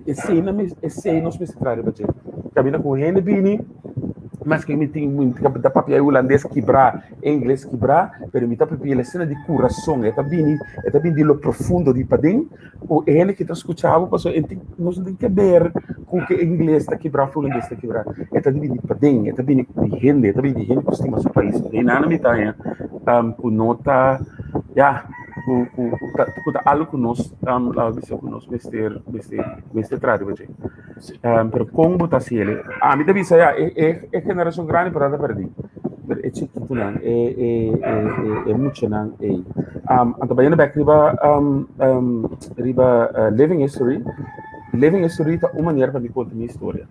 esei nan esei nos mester traha riba dje. Kaminda ku hende bini maske mi tin mi ta papia e hulandes kibrá, e ingles kibrá, pero mi ta papia el asina di kurason, e ta bini e ta bini di lo profundo di paden. Ku e hende ki ta skucha bo pasobra e tin nos no tin ke ber ku ke ingles ta kibrá òf hulandes ta kibrá. E ta bini paden, e ta bini di hende, e ta bini di hende ku stima su pais. Di nan mi ta haña ku no ta ya ku ku ku ta ku ta algu ku nos laga bisa ku nos mester mester mester traha riba dje. Pero kon bo ta hasi el? Ami ta bisa ya e e e generashon grandi por a ta pèrdí. Pero e chikitunan, e e e e e muchanan ei. Anto bayendo bèk riba riba living history, living history ta un manera pa mi konta mi historia.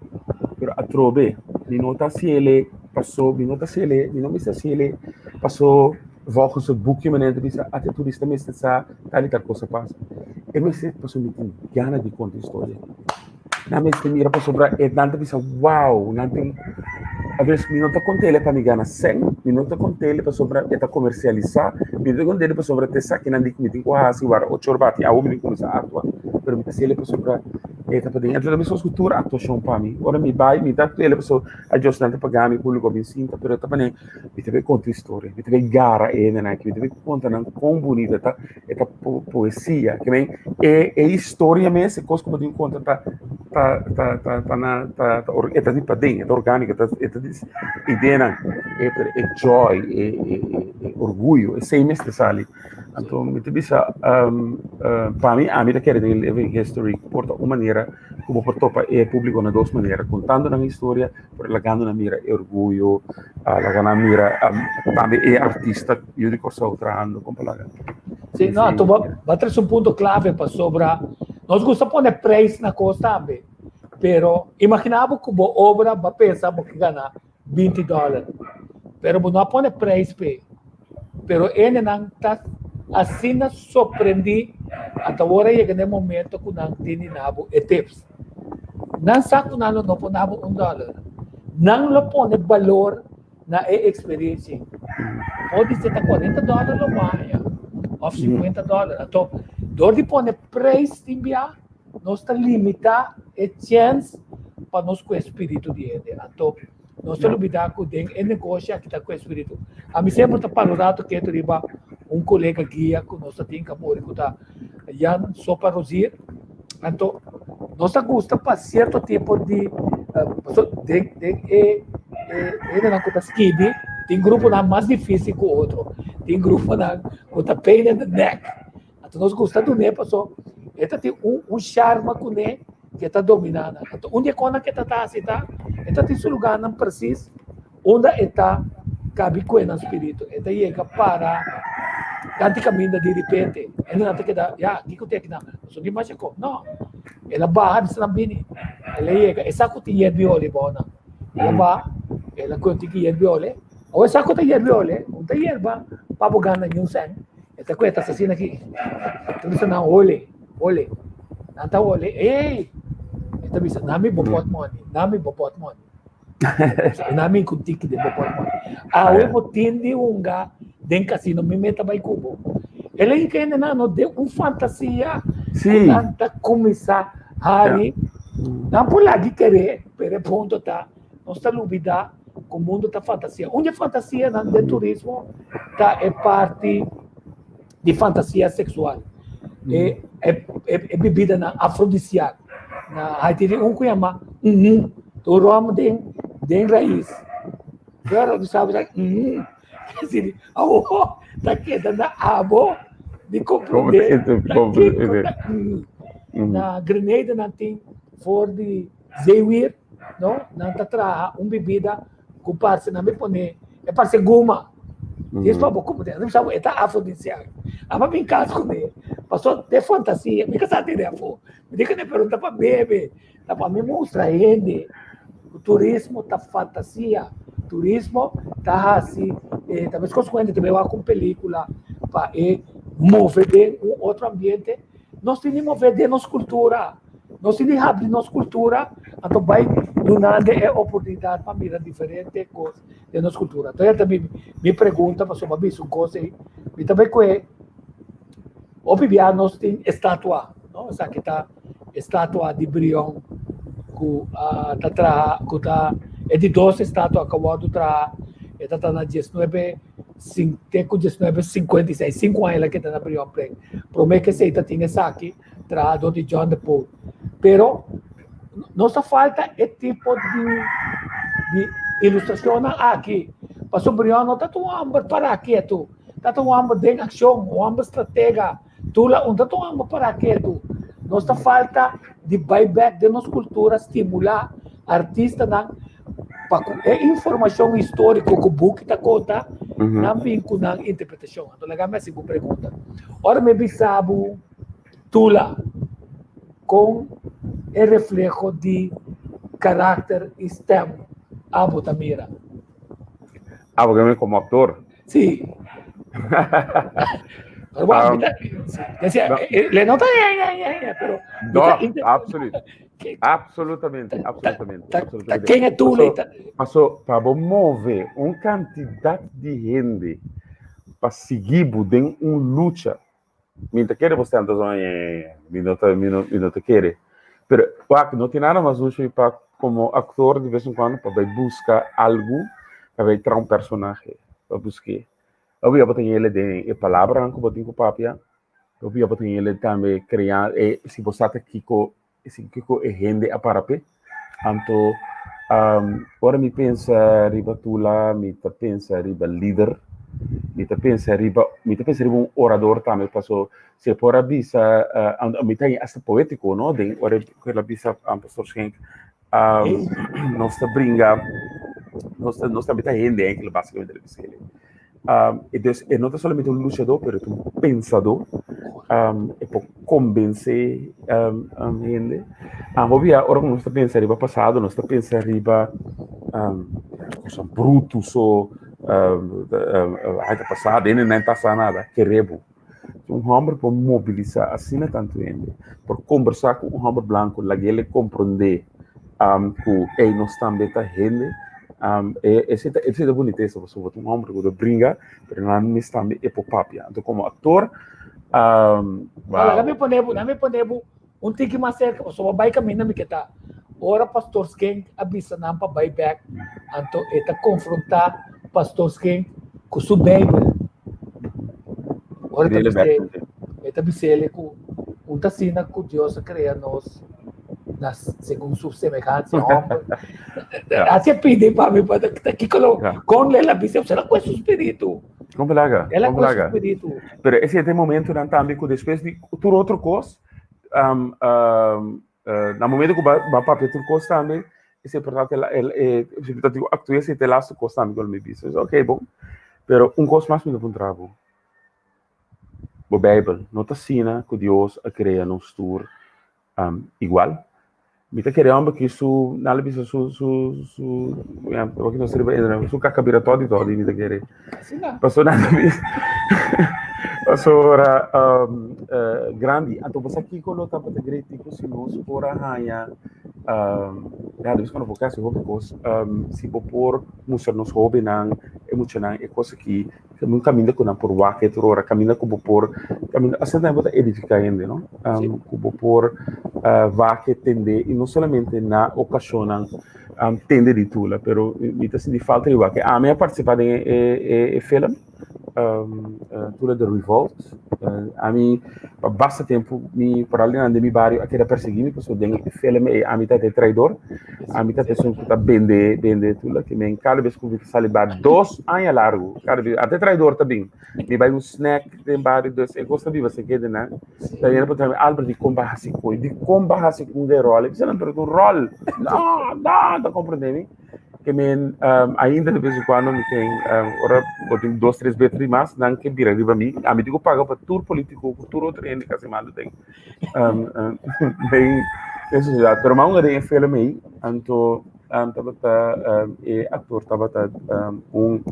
Pero atrobe mi no ta hasi el paso mi no ta hasi el, mi no mester hasi el paso volgens het boekje manera ta bisa ate turista mester sa tal i tal kos a pasa. E mester pasobra mi tin gana di konta historia. Nan mester mira pasobra e nan ta bisa wow, nan tin a veces mi no ta kont'el pa mi gana sèn, mi no ta kont'el pasobra e ta komersialisá, mi no ta kont'el pasobra ta esaki nan di ku mi tin ku hasi wara ocho or bati awo mi tin kuminsá aktua, pero mi ta hasiel pasobra. E ta paden. Anto ta meskos ku tur aktuashon pa mi. Ora mi bai, mi ta aktua el pasobra adios nan ta paga mi, públiko a bin sinta, pero ta paden mi ta bai konta historia, mi ta bai gara e hendenan aki, mi ta bai konta nan kon bunita ta e ta poesia. Ke men e e historia mes, e kos ku bo tin konta ta ta ta ta ta na ta ta e ta di paden, e ta orgániko, e ta e ta di ideanan, e e joy, e e e orguyo, esei mester sali. Anto mi ta bisa pa mi ami ta kere den living history por ta un manera ku bo por topa e públiko na dos manera, kontando nan historia pero lagando nan mira e orguyo, laga nan mira tambe e artista yu di Kòrsou trahando kon pa laga. Sí, no, anto bo bo trese un punto klave pasobra nos gusta pone preis na kos tambe, pero imagina bo ku bo obra bo a pensa bo ke gana 20 dòler, pero bo no a pone preis p'e. Pero hendenan ta asina sorprendí ata ora yega na e momento ku nan tin di na bo e tips. Nan sa ku nan lo no por na bo un dòler. Nan lo pone balor na e eksperensia. Por di ser ta 40 dòler lo bo haña òf 50 dòler. Anto dor di pone preis tin bia nos ta limitá e chèns pa nos ku e spiritu di hende. Anto Nos ta lubida ku den e negoshi aki ta ku e spiritu. Ami semper ta para un rato ketu riba un kolega guia ku nos ta tin ka muri ku ta Jan Sopa Rozier. Anto nos ta gusta pa sierto tipo di paso den den e e hendenan ku ta skibi tin gruponan mas difisil ku otro. Tin gruponan ku ta pain in the neck. Anto nos gusta dun'é paso e ta tin un un sharma kuné ku e ta dominá nan. Anto un di e kosnan ku e ta ta hasi ta e ta tin su lugánan presis unda e ta kabi kue nan spiritu. E ta yega para tanti kaminda di ripente. Hende nan ta keda, ya, kiko tin akinan? Pasobra di masha kos. No, el a baha bisa nan bini. El a yega, e sa ku tin yerbi oli bou nan. El a baha, el a kue un tiki yerbi oli. Awor e sa ku ta yerbi oli, un ta yerba pa bo gana niun sèn. E ta kue ta asesina aki. Ta bisa nan hole, hole. Nan ta hole, ey! E ta bisa, nami bo portmoni, nami bo portmoni. Nami ku tiki den bo portmoni. Awe bo tin di hunga den casino, mi meta bai ku bo. El a hinka hende nan no den un fantasia ku nan ta kuminsá hari. Nan por lagi kere, pero e punto ta, Nos ta lubida ku mundu ta fantasia. Un di e fantasianan den turismo ta e parti di fantasia seksual. E e e bibidanan afrodisiak. Na Haiti tin un ku yama uhun. Tur ròm den den rais. Pero bo sabi ta uhun. Esei awor ta keda na abo di komprondé ta kiko ta uhun. Na Grenada nan tin for di zeewier. No, nan ta traha un bibida ku parse nan mi pone e parse guma. Dies pa bo kume, nan bisa bo e ta afrodisiak. Aba bin kas kuné, paso te fantasia, mi ka sa tene afó. Mi di kuné pero no ta pa bebe, ta pa mi mustra hende ku turismo ta fantasia. Turismo ta hasi, ta meskos ku hende ta bai wak un pelikula pa e move den un otro ambiente. Nos tin di move den nos kultura. Nos tin di habri nos kultura, anto bai dunando e oportunidat pa mira diferente kos den nos kultura. Anto ta mi mi pregunta pasobra mi a bisa un kos ei, mi ta bai kohe hopi bia nos tin estatua, no? Esaki ta estatua di Brion ku a ta traha ku ta e di dos estatua ku a wòrdu traha, e ta ta na diesnuebe te ku diesnuebe sinkuenta i seis, sinku aña el a keda na Brionplein. Promé ku esei ta tin esaki. trahador di John de Pool. Pero nos ta falta e tipo di di ilustracionnan aki. Pasobra Brion no ta un homber para ketu, ta un homber den accion, un homber stratega. Tula un ta un homber para ketu. Nos ta falta di bai bek den nos cultura, stimula artistanan pa cu e informacion historico cu buki ta conta, nan bin cu nan interpretacion. Anto laga mi haci bo pregunta. Ora mi bisa bo Tula kon e refleho di karakter i stèm abo ta mira? Abo ke mi komo aktor? Sí. Pero bueno, um, le nota pero no, absoluut. Absolutamente, absolutamente, absolutamente. Ken e Tula? Paso, pa bo move un kantidat di hende pa sigui bo den un lucha Mi ta kere bo stèm ta zona ñe, mi no ta, mi no, mi no ta kere. Pero wak, no tin nada mas dushi pa komo aktor di bes en kuando pa bai buska algu, pa bai traha un personahe, pa busk'é. Hopi bo ta yele den e palabranan ku bo tin ku papia, hopi bo ta yele tambe krea e si bo sa ta kiko si kiko e hende a para p'e. Anto ora mi pensa riba Tula mi ta pensa riba lider, mi ta pensa riba mi ta pensa riba un orador tambe paso si e por a bisa mi ta hasta poétiko no den ora ku el a bisa Pastor Schenk nos ta bringa nos ta nos tambe ta hende enkele básicamente el a bisa kende. Um, dus e no ta solamente un luchador, pero ta un pensador. Um, e por convence um, um, hende. Ah, hopi ya, ora nos ta pensa riba pasado, nos ta pensa riba um, cosa brutus o um, um, ai ta pasado, ene não pasa nada, querebo. Un homber por mobilisa asina tantu hende, por kombersá ku un homber blanku, lag'é komprondé um, ku ei nos tambe ta hende. Um, e, esei ta, esei ta bunitesa, pasobra bo ta un homber ku ta bringa, pero nan mes tambe e por papia. Anto komo aktor, um, Hala, wow. lami pone bo, lami pone bo un tiki mas serka, pasobra bai kaminda mi ke ta. Ora Pastor Schenk a bisa nan pa bai bek, anto e ta konfrontá Pastor Schenk ku su Beibel. Ora e ta Dele bis'é, bek, sí. e ta bis'é ku un ta asina ku Dios a krea nos na segun su semehansia, hòmber. Ja. Hasi a pidi pa mi, pa ta kiko lo, Ja. kon el a bis'é, será ku e su spiritu? Kon belaga, El a kon ku e su belaga. spiritu. Pero ese ta e momentonan tambe ku despues di tur otro kos, um, um, uh, na momento ku ba, ba papia tur kos tambe, ese importante el, el, eh, si mi ta digo actúe, ese te laatste kos tambe ku el mi bisa. Dus, ok, bon. Pero un kos mas mi ta puntra bo. Bo Bijbel no ta asina ku Dios a krea nos tur um, igual? Mi ta kere homber ki su, nan lo bisa su, su, su, ja, porque no sirve en su caca bira todi todi, mi ta kere. Asina. Paso nan ta bisa, pasobra um, uh, grandi. Anto bo sa kiko lo tabata great tipo si nos por a haña, um, ja, de vez cuando bo kasi hopi kos, um, si bo por mustra nos hobennan, e muchanan, e kos aki, Un kaminda ku nan por wak e tur ora, kaminda ku bo por, kaminda, asina tambe bo ta edifiká hende, no? Um, ku bo por uh, wak e tende, i no solamente na okashonnan um, tende di Tula, pero mi ta sinti falta di wak. Ami a partisipá den e, e, e film, um, uh, Tula The Revolt. Uh, ami, pa basta tempu, mi, por algo den mi bario a keda persiguí mi, pasobra den e film ei ami ta e traidor. Ami ta esun ku ta bende bende tula ki men kada bes ku mi ta sali bar dos aña largu kada bes ate traidor ta bin mi bai un snack den bario dus e kos ta biba se kede nan ta yena puntra mi Albert di kon ba hasi koi di kon ba hasi un de ròl e bisa nan pero un ròl no no ta komprende mi ke men ainda de bes en kuando mi tin ora bo tin dos tres bes di mas nan ke bira riba mi ami tin ku paga pa tur politiko ku tur otro hende kasi malu den den den sociedad. Pero man den e film ei, anto um, tabata um, e actor tabata um, un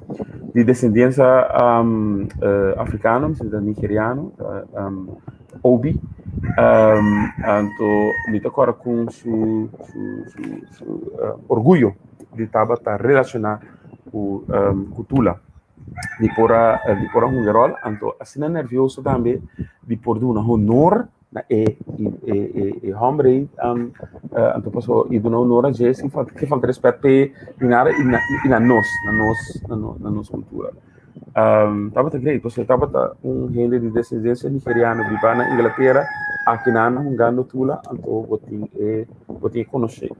di descendencia um, uh, africano, mi ta nigeriano, uh, um, Obi. Um, anto mi ta kora con su, su, su, su uh, orgullo di tabata relaciona cu, um, cu Tula. Di por a di por a hunga e ròl, anto asina nervioso tambe di por duna honor na e e e e hòmber ei, anto paso i duna honor a dje sin falta sin falta rèspèt p'e ni nada i na i na nos na nos na nos kultura. Tabata great pasobra tabata un hende di desendensia nigeriano biba na Inglatera aki nan hungando tula anto bo tin e bo tin e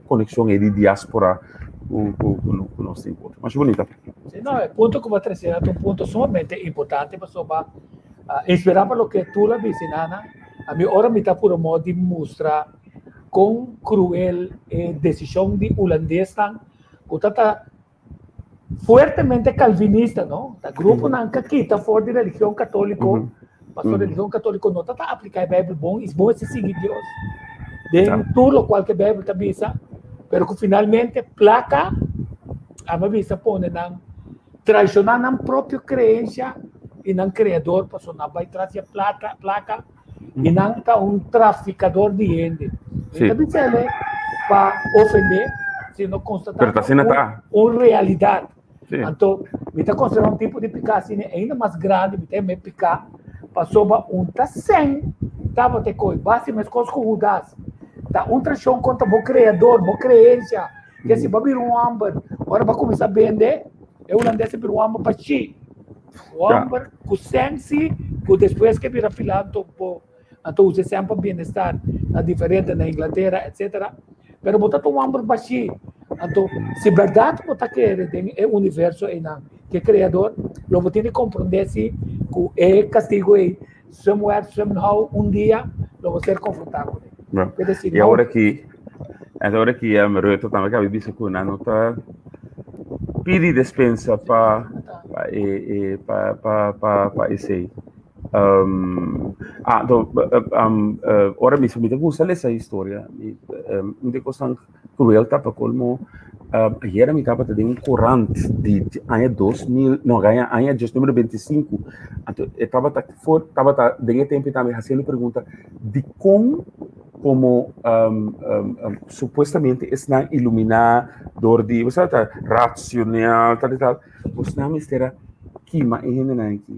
konekshon ei di diaspora ku ku ku nos tin ku otro. Masha bunita. Sí, no, e punto ku bo a trese ta un punto sumamente importante pasobra inspirá pa loke Tula bisa nana, ami ora mi ta puru modo di mustra kon kruel e desishon di hulandesnan ku ta ta fuertemente kalvinista, no? Ta gruponan ka kita for di religion katoliko, pasobra religion katoliko no ta ta apliká e Beibel bon i bon si sigui Dios den tur lokual ku e Beibel ta bisa, pero ku finalmente plaka Aba bisa pone nan traishoná nan propio kreensia i nan kreador pasobra nan bai tras di e plata, plaka i nan ta un trafikador di hende. Mi ta bisa ele pa ofendé, sino konstatá Pero ta asina ta. un realidat. Sí. Anto mi ta konsiderá un tipo di piká asina ainda mas grandi, mi ta heme piká pasobra un ta sèn tabata e koi, basi meskos ku Hudas. Ta un traishon kontra bo kreador, bo kreensia. Ke si bo bira un hòmber, ora bo kuminsá bende, e hulandes a bira un hòmber bashí. Un hòmber ku sensi, ku despues ke bira filantropo, anto usa e sèn pa bienestar na diferente, na Inglatera, etsetera. Pero bo ta ta un hòmber bashí. Anto, si bèrdat bo ta kere den e universo einan, ku e kreador, lo bo tin di komprondé si ku e kastigu ei somewhere, somehow, un dia lo bo ser konfrontá kuné. Bueno, Es decir, y no, ahora aquí, ahora aquí um, Rutte tambe cabe bisa ku nan no ta pidi despensa pa pa e, e pa pa pa pa esei. Um, ah, do, um, uh, ora mi mi ta gusta lesa historia. Mi, um, un de cosnan cruel ta pa colmo uh, ayer mi tabata den un courant di aña 2000, no, aña aña just número 25. Anto e tabata for tabata den e tempo tambe haciendo pregunta di con como um, um, um, supuestamente esnan iluminá door di, bo sa ta racional, tal y tal. Bosnan mester a kima e hendenan aki,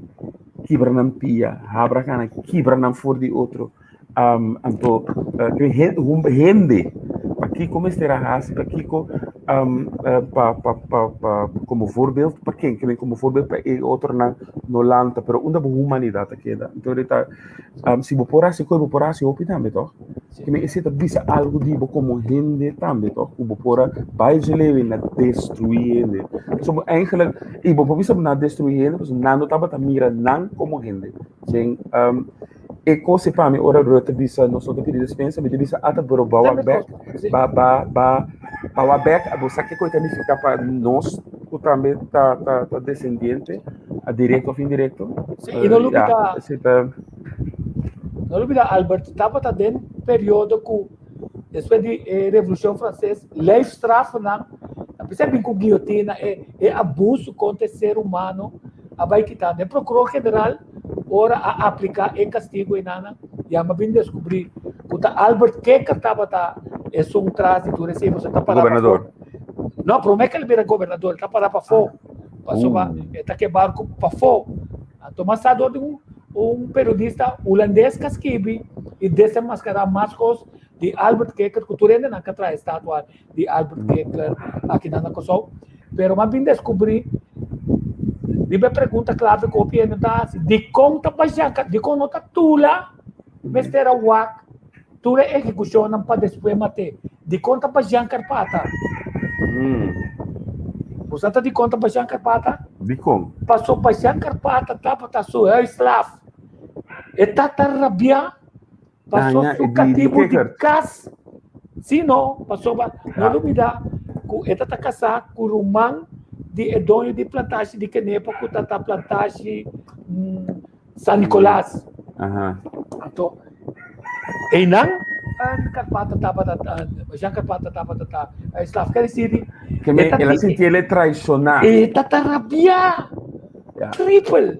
kibra nan pia, habra kana, kibra nan for di otro. Um, anto, uh, hende, pakiko mester a hasi, pakiko um, uh, pa, pa, pa, pa, como voorbeeld, pa ken, que como voorbeeld pa e otronan no lanta, pero unda bo humanidad a keda. Anto, ahorita, um, si bo por hasi koe, bo por hasi hopi tambe, toch? Ke men esei ta bisa algu di bo komo hende tambe toch? Ku bo por a bai dje lewe na destruí hende. Pasobra eigenlijk, i bo por bisa na destruí hende pasobra nan no tabata mira nan komo hende. Sin um, e kos ei pa mi ora Rutte bisa nos no ta pidi despensa, mi ta bisa ata pero ba wak bek, ba ba ba ba wak bek, bo sa kiko e ta nifiká pa nos ku tambe ta ta ta desendiente, a direkto òf indirekto. Sí, i no Ya, lubidá. esei ta. No lubida Albert tabata den periodo ku despues di e Revolushon Franses lijfstrafnan a bisa bin ku guillotina e e abuso kontra e ser humano a bai kitando. E prokuror general ora a aplika e kastigo einanan yama bin deskubri ku ta Albert Kikker tabata esun tras di tur esei pasobra e ta para pafó. Gobernador. No, promé ku el bira gobernador e ta para pafó pasobra e ta ke barku pafó. Anto mas sa dor di un un periodista hulandes ka skibi i desenmaskará mas kos di Albert Kikker ku tur hendenan ka traha e statua di Albert Kikker akinan na Kòrsou. Pero m'a bin deskubrí riba e pregunta klave ku hopi hende ta hasi, dikon ta basha, dikon no ta tula mester a wak tur e ehekushonnan pa despues mat'é? Dikon ta basha Karpata? Bo sa ta dikon ta basha Karpata? Dikon? Paso basha Karpata tabata su huisslaaf. E tata rabiá paso Daña su e di, di katibu di Kikkert. kas. Si no, pasobra no Ja. lubidá ku e tata kasá ku ruman di e doño di plantashi di Kenepa ku tata plantashi San Nicolas. Aha. Anto, einan Karpata tabata, Jean Karpata tabata ta slaaf. Ker disi, Ke me, el a sinti el e traishoná. E ta ta rabiá. Ja. Triple.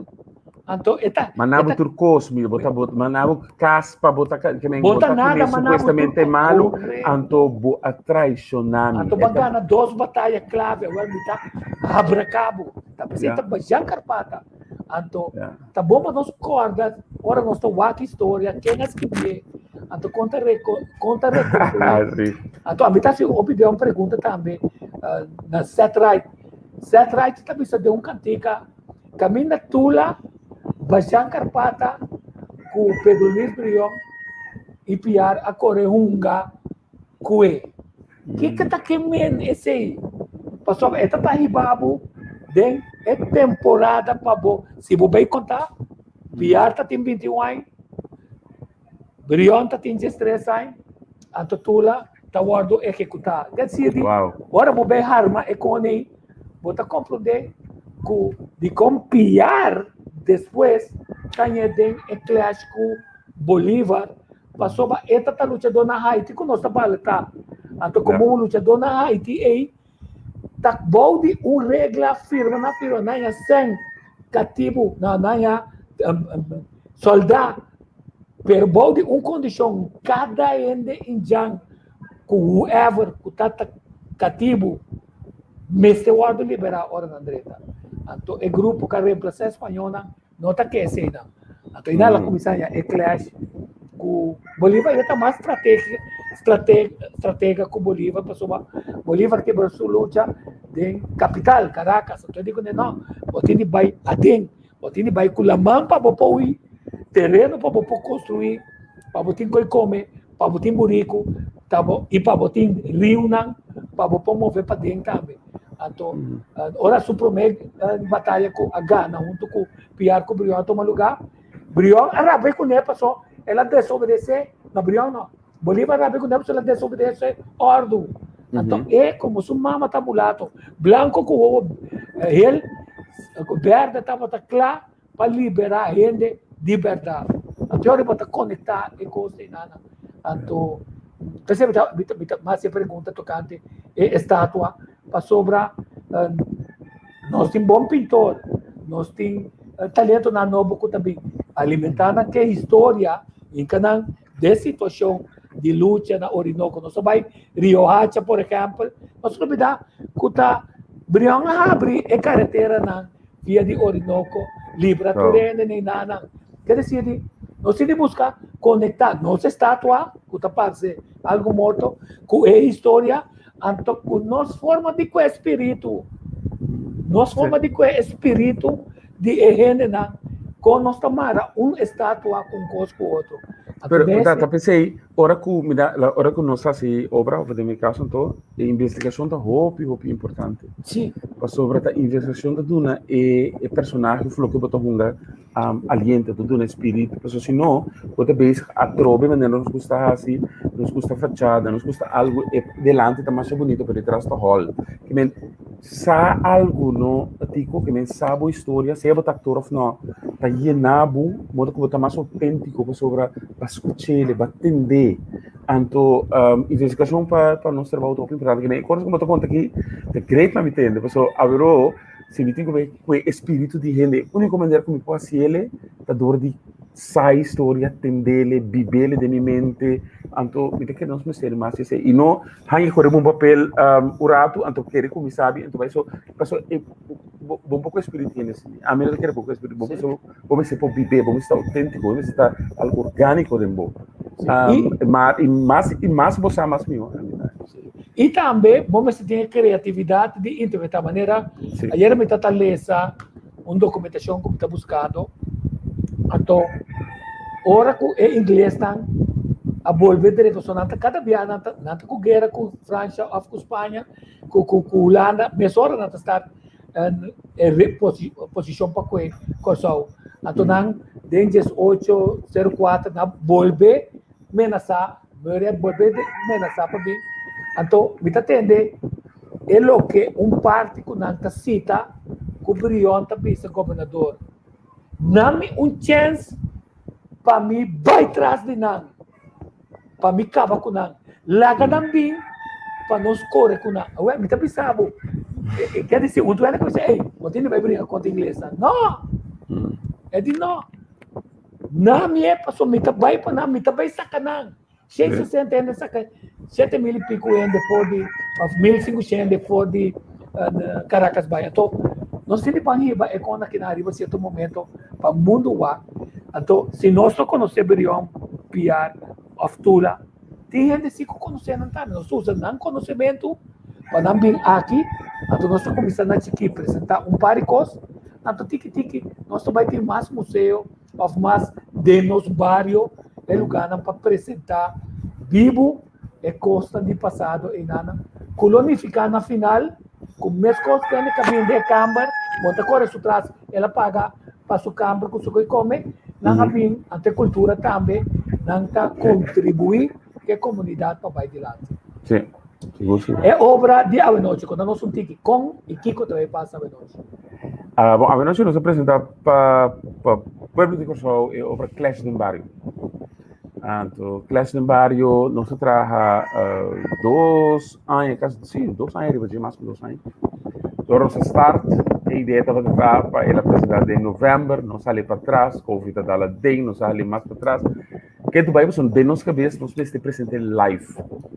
Anto, e ta... Ma nabo tur kos, mi, bo ta bo, ma nabo kas pa bo ta, ke men, Bo bo ta ta nada, kuné ma nabo tur supuestamente kos. malu, Correcto. anto bo a traishoná mi. Anto E bo a ta gana dos bataya clave, awel mi ta habra cabo. Ta p'esei Ja. ta Jean Karpata. Anto, Ja. ta bon pa nos kòrda ora nos ta wak historia, ken a skibié, anto kon ta reko, kon ta rekonstruí. Sí. Anto, ami ta hasi hopi bia un pregunta tambe eh, na Seth Wright. Seth Wright ta bisa den un kantika, kaminda Tula, Bajan Karpata ku Pedro Luis Brion i Piar a kore hunga kue. Kiko ta ke men esei? Pasobra e ta ta hiba bo den e temporada pa bo, si bo bay konta, Piar ta tin 21 aña, Brion ta tin 13 aña, anto Tula ta wordo ehekutá. Get sirbi, Wow. ora bo bay harma e koni, bo ta komprondé ku dikon Piar despues ta ñe den e clash ku Bolívar, pasobra e ta ta luchadó na Haiti ku nos ta balta. Anto komo un luchadó na Haiti ei ta bou di un regla firma na firma nan ya sèn katibu na nan ya sòldá pero bou di un kondishon kada hende indjan ku whoever ku ta ta katibu mester wòrdu liberá ora nan drenta. Anto e grupo ku a remplasá e spañónan No ta ke eseinan. Anto i nan la kuminsá ya e clash ku Bolívar ya ta mas strategia. stratega ku Bolívar pasobra Bolívar kebra su lucha den kapital, Caracas. Anto e di kuné, no, bo tin di bai aden, bo tin di bai ku laman pa bo por hui, tereno pa bo por konstruí, pa bo tin koi kome, pa bo tin buriku, ta bo i pa bo tin riunan pa bo por move paden tambe. Anto ora su promé bataya ku a gana huntu ku Piar ku Brion a tuma lugá, Brion a rabia kuné paso el a desobedesé, no Brion no, Bolívar a rabia kuné paso el a desobedesé òrdu. Anto e komo su mama ta mulato, blanko ku wowo hel, bèrdè tabata kla pa liberá hende di bèrdat. Anto yori bo ta konektá e kos einan. Anto p'esei mi ta mi ta hasi e pregunta tokante e estatua pasobra nos tin bon pintor, nos tin talentonan nobo ku ta bin alimentá nan ke historia hinka nan den situashon di lucha na Orinoco. Nos a bai Riohacha por ehèmpel, nos lubidá ku ta Brion a habri e kareteranan via di Orinoco, libra tur hende na enanan. Ke desir di nos tin di buska konektá nos estatua ku ta parse algu morto ku e historia anto ku nos forma di kue spiritu, nos forma di kue e spiritu di e hendenan kon nos ta mara un estatua ku un kos ku otro. Pero ta p'esei ora ku mi da ora ku nos hasi obra òf den mi kaso anto e investigashon ta hopi hopi importante. Sí. Pasobra ta investigashon ta duna e e personahe òf loke bo ta hunga aliento, ta duna espiritu. Pasobra si no bo ta bezig atrobe manera nos gusta hasi, nos gusta fachada, nos gusta algu e delante ta masha bunito pero detras ta hòl. Ke men sa algu no Tico, ke men sa bo historia sea bo ta aktor òf no, ta yena bo modo ku bo ta mas outéntiko pasobra bo a skuch'é, bo a tend'é. Anto investigashon pa pa nos trabou ta hopi importante. Ke men e kos ku bo ta konta aki ta great pa mi tende pasobra aweró si mi tin ku bai ku e espiritu di hende e úniko manera ku mi por hasi el ta dor di sa e historia, tend'é, bib'é den mi mente. Anto mi ta kere nos mester mas esei i no haña kore bo un papel un ratu anto kere ku mi sabi anto bai so pasobra e bo bo poko espiritu hende si ami no ta kere poko espiritu bo mester bo mester por bib'é bo mester ta outéntiko bo mester ta algu orgániko den bo ma i mas i mas bo sa mas mihó I tambe bo mester tin e kreatividat di interpretá manera ayera mi ta ta lesa un dokumentashon ku mi ta buskando anto ora ku e inglesnan a bolbe drenta pasobra nan ta kada bia nan ta nan ta ku guera ku Fransha òf ku Spaña ku ku ku Hulanda mesora nan ta start e posishon pa kue Kòrsou anto nan den diesocho sero kuater nan a bolbe menasá Murray a bolbe menasá pa bin anto mi ta tende e loke un parti ku nan ta sita ku Brion ta bisa gobernador nan mi un chèns pa mi bai tras di nan pa mi kaba ku nan. Laga nan bin pa nos kore ku nan. Awor mi ta bisa bo, e ke disi un duende ku bisa, ey, bo tin di bai bringa kontra inglesnan. No! E di no. Nan mi e pasobra mi ta bai pa nan, mi ta bai saka nan. Shei sesenta hende saka shete mil i piku hende for di, òf 1500 hende for di Caracas bai. Anto, nos tin di ban hiba e kon aki nan riba sierto momento pa mundu wak. Anto, si nos no konosé Brion, Piar òf Tula, tin hende si ku konosé nan tambe. Nos ta usa nan konosementu pa nan bin aki. Anto nos ta kuminsá na chikí presentá un par di kos. Anto tiki tiki nos ta bai tin mas museo òf mas den nos bario e lugánan pa presentá bibu e kosnan di pasado einan ku lo nifiká na final ku meskos ku hende ka bini den e kamber bo ta kore su tras el a paga pa su kamber ku su koi kome nan a bin ante kultura tambe nan ta kontribuí ku e komunidat pa bai dilanti. Sí, sigur sigur. E obra di awenochi konta nos un tiki kon i kiko ta bai pasa awenochi. Bon awenochi nos a presentá pa pa pueblo di Kòrsou e obra Clash den Bario. Anto Clash den Bario nos a traha dos aña kasi si dos aña riba dje mas ku dos aña. Ora nos a start e idea tabata ta pa el a presentá den novèmber nos sali patras covid a dal aden nos a sali mas patras. Ke tu bai pasobra den nos kabes nos mester present'é live.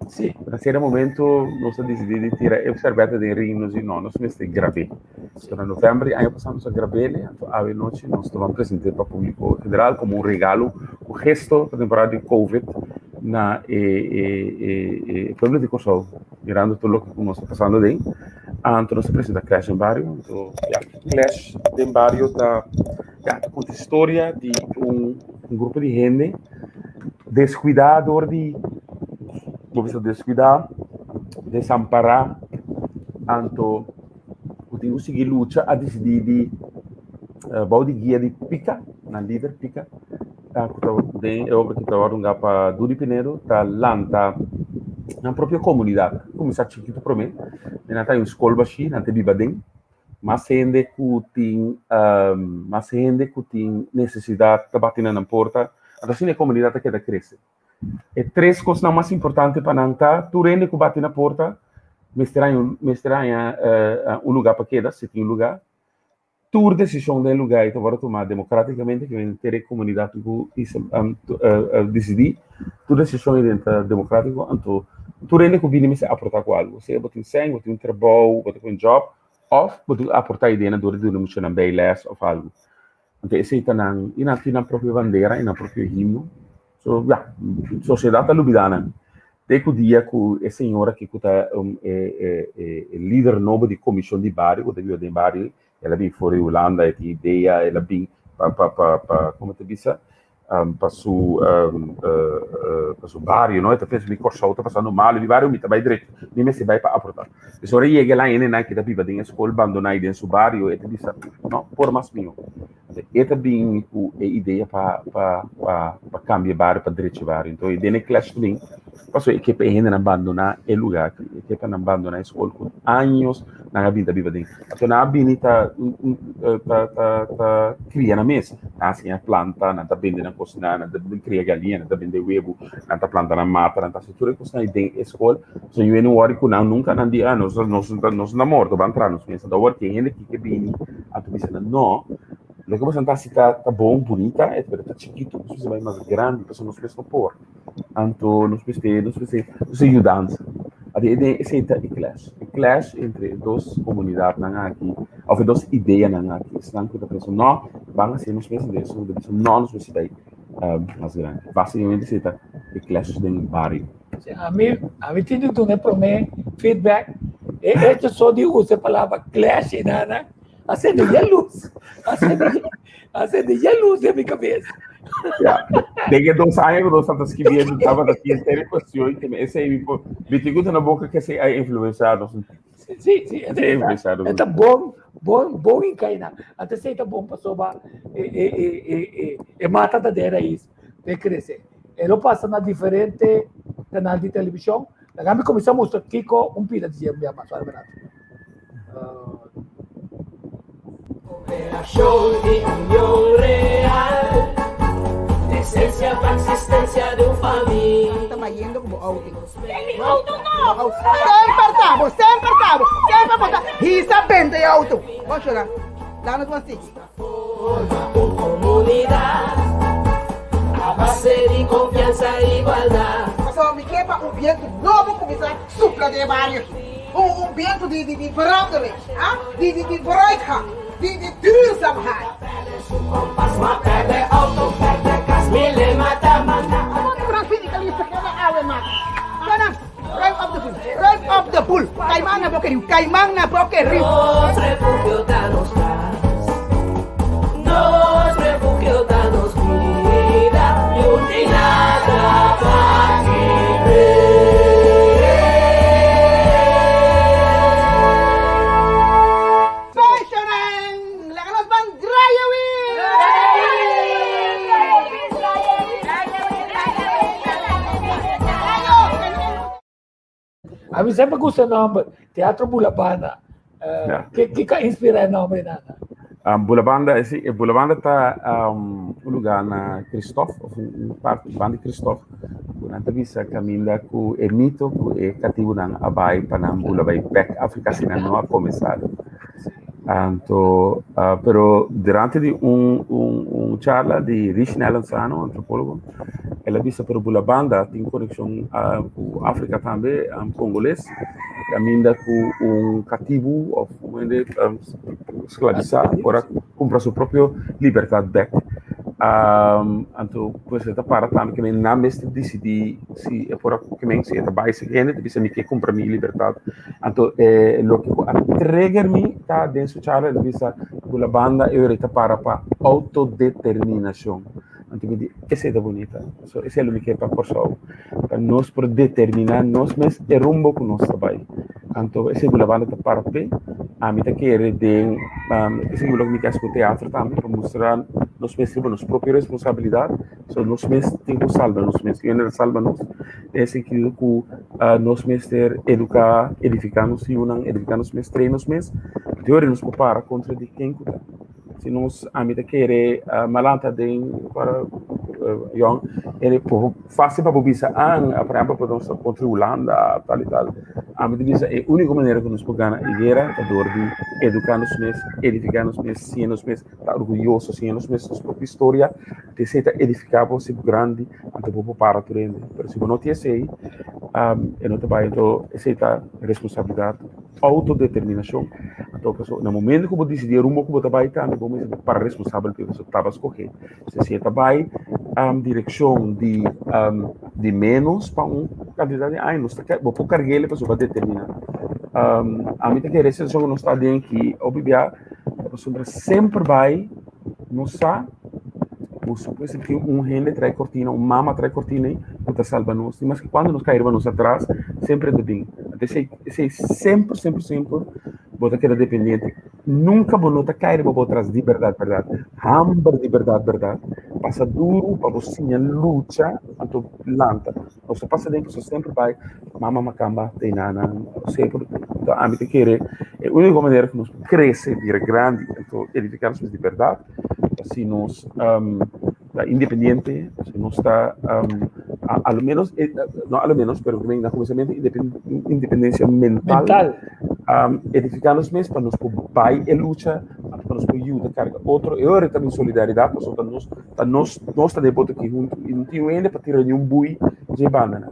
Sí. Na sierto momento nos a disidí di tira e sèrbèta den ring nos di no nos mester grab'é. So na novèmber di aña pasá nos a grab'é anto awe nochi nos ta ban present'é pa públiko general komo un regalo, un gesto pa temporada di covid. na e e e e pueblo di Kòrsou mirando tur loke ku nos ta pasando aden. Anto nos a presenta Clash den Bario. Anto ya, Clash den Bario ta ya ta konta historia di un un grupo di hende deskuidá dor di bo bisa deskuidá, desampará, anto ku tin ku sigui lucha a disidí di bou di guia di Pika, nan lider Pika, ku ta den e obra ku ta wòrdu hunga pa Dudi Pinedo ta lanta nan propio komunidat. Kuminsá chikitu promé, nan ta un skol bashí, nan ta biba aden. Mas hende ku tin mas hende ku tin nesesidat ta bati na nan porta, anto asina e komunidat ta keda krese. E tres kosnan mas importante pa nan ta, tur hende ku bati na porta mester haña mester haña un lugá pa keda, si tin un lugá. Tur desishon den e lugá ei ta wòrdu tumá demokratikamente, ke henter e komunidat tin ku disidí. Tur desishon ei den ta demokratiko, anto tur hende ku bini mester aportá ku algu. Sea bo tin sèn, bo tin un trabou, bo ta ku un jòb, òf bo tin ku aportá ideanan dor di duna muchanan bijles òf algu. Anto esei ta nan, i nan tin nan propio bandera i nan propio himno. So, ya, sosiedat ta lubidá nan. Te ku dia ku e señor aki ku ta e e e lider nobo di komishon di bario ku ta biba den bario, el a bin for di Hulanda, e tin idea, el a bin pa pa pa pa komo ta bisa pa su pa su bario no, e ta pensa mi Kòrsou ta pasando malu, mi bario mi ta bai drecha, mi mester bai pa aportá. Pues ora e yega el a hendenan ku ta biba den e skol bandoná i den su bario, e ta bisa no por mas mihó. E ta bin ku e idea pa pa pa pa kambia e bario, pa drecha e bario. Enton den e clash ku bin, pasobra e ke pa e hendenan bandoná e lugá aki, e ke pa nan bandoná e skol ku años nan a bin ta biba aden. Anto nan a bini ta ta ta ta kria nan mes. Nan a siña planta, nan ta bende nan kosnan, nan ta kria galiña, nan ta bende webu, nan ta planta nan mata, nan ta hasi tur e kosnan ei den e skol. So yu hende wòrdu ku nan nunka nan di, ah nos nos nos ta morto, ban traha nos mes. Anto awor ki e hende ki ke bini anto bisa nan, no, loke boso ta hasi ta ta bon, bunita, pero ta chikitu, nos mester bai mas grandi pasobra nos mes no por. Anto nos mester nos mester nos mester yudansa. Anto esei ta e clash, e clash entre e dos komunidatnan aki òf e dos ideanan aki. Esnan ku ta pensa no, ban hasi nos mes, esun ku ta bisa no, nos mester bai mas grandi. Básikamente esei ta e clash den bario. Ami, ami tin di duna e promé feedback. E hecho so di usa e palabra clash i nana, a sende yaluz. A sende, a sende yaluz den mi kabes. Ja, den e dos aña ku nos tabata skibiendo tabata tin teri kuestion ku esei mi por, mi tin ku tene boka ku esei a influensiá nos un tiki. Sí, sí, Esei a influensiá nos un ta tiki. bon, bon, bon inkaina. Anto esei ta bon pasobra e, e, e, e, e, e mata ta den rais, te krese. E lo pasa na diferente kanal di televishon. Laga mi kuminsá mustra kiko un pida di dje un bia mas ora berato. Cooperacion y union real, esencia pa existencia di un famia. Ta bayendo ku bo auto. Mi auto no! Semper ta bo, semper ta bo, semper bo ta hisa benta e auto. Bon shora, laga nos bon sigui. Forma un comunidad a base di confianza e igualdad. Pasobra mi ke pa un bientu nobo kuminsá supla den e bario aki. Un un bientu di di di verandering, ah, di di di vooruitgang, di di duurzaamheid. Komo sindicalista keda awe mas? Kana, ruim op de boel, ruim op de boel. Kaiman na boke riu, kaiman na boke riu. Nos refugio ta nos kas, nos refugio ta nos bida, niun tin nada pa kibr'é. Pensionan, laga nos ban draaien wi! Ami semper gusta e nomber, Teatro Bulabanda. Uh, ke ke ka inspira e nomber nana? Um, Bulabanda, eh, sí, Bulabanda ta um, un lugar na Christoph, of un, un parte banda di Christoph, ku nan ta bisa kaminda ku e mito ku e katibunan a bai pa nan bula bai bek Afrika si nan no a kome sal. Anto, uh, pero durante di un, un, un charla di Richnel Lanzano, antropólogo, el a bisa pero Bulabanda tin konekshon uh, ku Afrika tambe, um, Kongoles, kaminda ku un katibu of un hende um, sklabisá por a kumpra su propio libertat bek. Anto pues e ta para tambe ke men nan mester disidí si e por a ke men si e ta bai si hende ta bisa mi ke kumpra mi libertat. Anto e loke ku a trigger mi ta den su charla el a bisa ku la banda e ora ta para pa outodeterminashon. Anto mi di esei ta bunita. So esei lo mi ke pa Kòrsou, pa nos por determiná nos mes e rumbo ku nos ta bai. Anto esei ku la banda ta para p'e, ami ta kere den esei ku loke mi ke hasi ku teatro tambe pa mustra nos mes riba nos propio responsabilidat, so nos mes tin ku salba nos mes, ken ta salba nos? Den e sentido ku nos mester eduká, edifiká nos yunan, edifiká nos mes, train nos mes, di ora nos por para kontra di ken ku ta. Si nos ami ta kere malanta den para yòn e por fásil pa bo bisa an por ehèmpel pa nos ta kontra Hulanda tal i tal. Ami ta bisa e úniko manera ku nos por gana e guera ta dor di eduká nos mes, edifiká nos mes, siña nos mes, ta orguyoso, siña nos mes nos propio historia. Esei ta edifiká bo si bo grandi anto bo por para tur hende. Pero si bo no tin esei e no ta bai. Anto esei ta responsabilidat. Autodeterminacion. Anto paso na momento ku bo disidí e rumbo ku bo ta bai tambe bo mester para responsabel p'e pasobra tabas skohé. Si si e ta bai direkshon di di ménos pa un kantidat di aña nos ta bo por karg'el pasobra bo a determiná. Ami ta kere e situashon ku nos ta aden aki hopi bia ta pasobra semper bai nos sa ku supuesto tin un hende trae kortina, un mama trae kortina ei ku ta salba nos. Ni maske kuantu nos kai riba nos atras semper e ta bin. Anto esei Esei semper, semper, semper bo ta keda dependiente. Nunka bo no ta kai riba bo tras di bèrdat, bèrdat. Hamber di bèrdat, bèrdat. Pasa duru pa bo siña lucha anto lanta. Nos ta pasa den pasobra semper bai mama makamba te nana semper. Anto ami ta kere e úniko manera ku nos por krese bira grandi anto edifiká nos mes di bèrdat ta si nos ta independiente, si nos ta a lo menos, no a lo menos, pero na kuminsamentu independencia mental, mental. Edifiká nos mes pa nos por bai e lucha, pa nos por yuda karga otro. E ora ta bin solidaridat, pasobra ta nos, ta nos, nos ta den boto aki huntu i no tin un hende pa tira niun bui dje bandanan.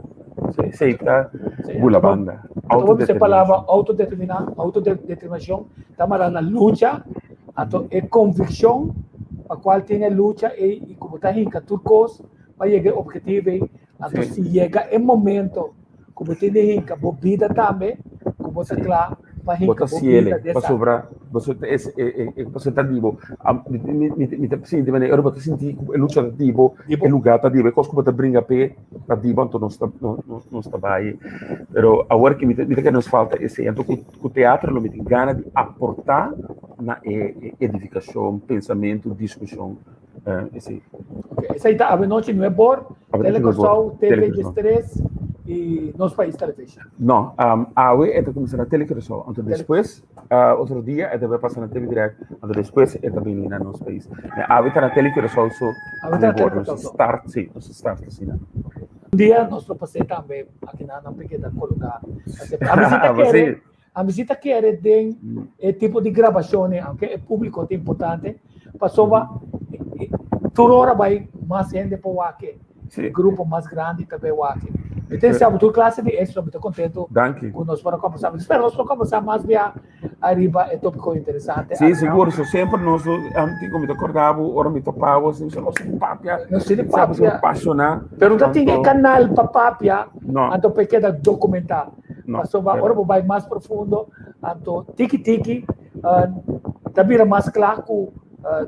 Esei ta bula banda. Anto bo bisa e palabra autodeterminá, autodeterminashon ta mará na lucha. Anto e konvikshon pa kual tin e lucha ei i ku bo ta hinka tur kos pa yega e objetivo ei. Anto si yega e momento ku bo tin di hinka bo bida tambe, ku bo ta kla pa hinka bo bida den esaki. Pasobra pasobra ta di bo, mi ta sinti manera ora bo ta sinti ku e lucha ta di bo, e luga ta di bo, e kos ku bo ta bringa p'e ta di bo, anto nos ta nos ta bai. Pero awor ki mi ta kere nos falta esei, anto ku Ku teatro lo mi tin gana di aportá na e edifikashon, pensamentu, diskushon esei. Ok, esei ta Avenochi Nuebor, Telekòrsou, TV Diestres i Nos Pais Television. No, awe e ta kuminsá na Telekòrsou, anto despues otro dia e ta bai pasa na TV Direct, anto despues e ta bini na Nos Pais. Awe ta na Telekòrsou so, Awe ta na Telekòrsou so. Nos start, si, nos start asina. Un dia nos lo pas'é tambe akinan nan por keda kologá. Ami si ta kere, ami si ta kere den e tipo di grabashonnan, aunke e públiko ta importante, pasobra tur ora bai mas hende por wak e, grupo mas grandi ta bai wak e. Mi ta deseá bo tur klase di éksito, mi ta kontentu ku nos por a kombersá. Mi ta spera nos por kombersá mas bia ariba e tópiko interesante. Sí, sigur. So semper nos tin ku mi ta kòrda bo ora mi topa bo, nos tin papia. Nos tin papia. Pashoná. Pero no tin e kanal pa papia, No. anto pa e keda dokumentá. No. Pasobra ora bo bai mas profundo, anto tiki tiki ta bira mas kla ku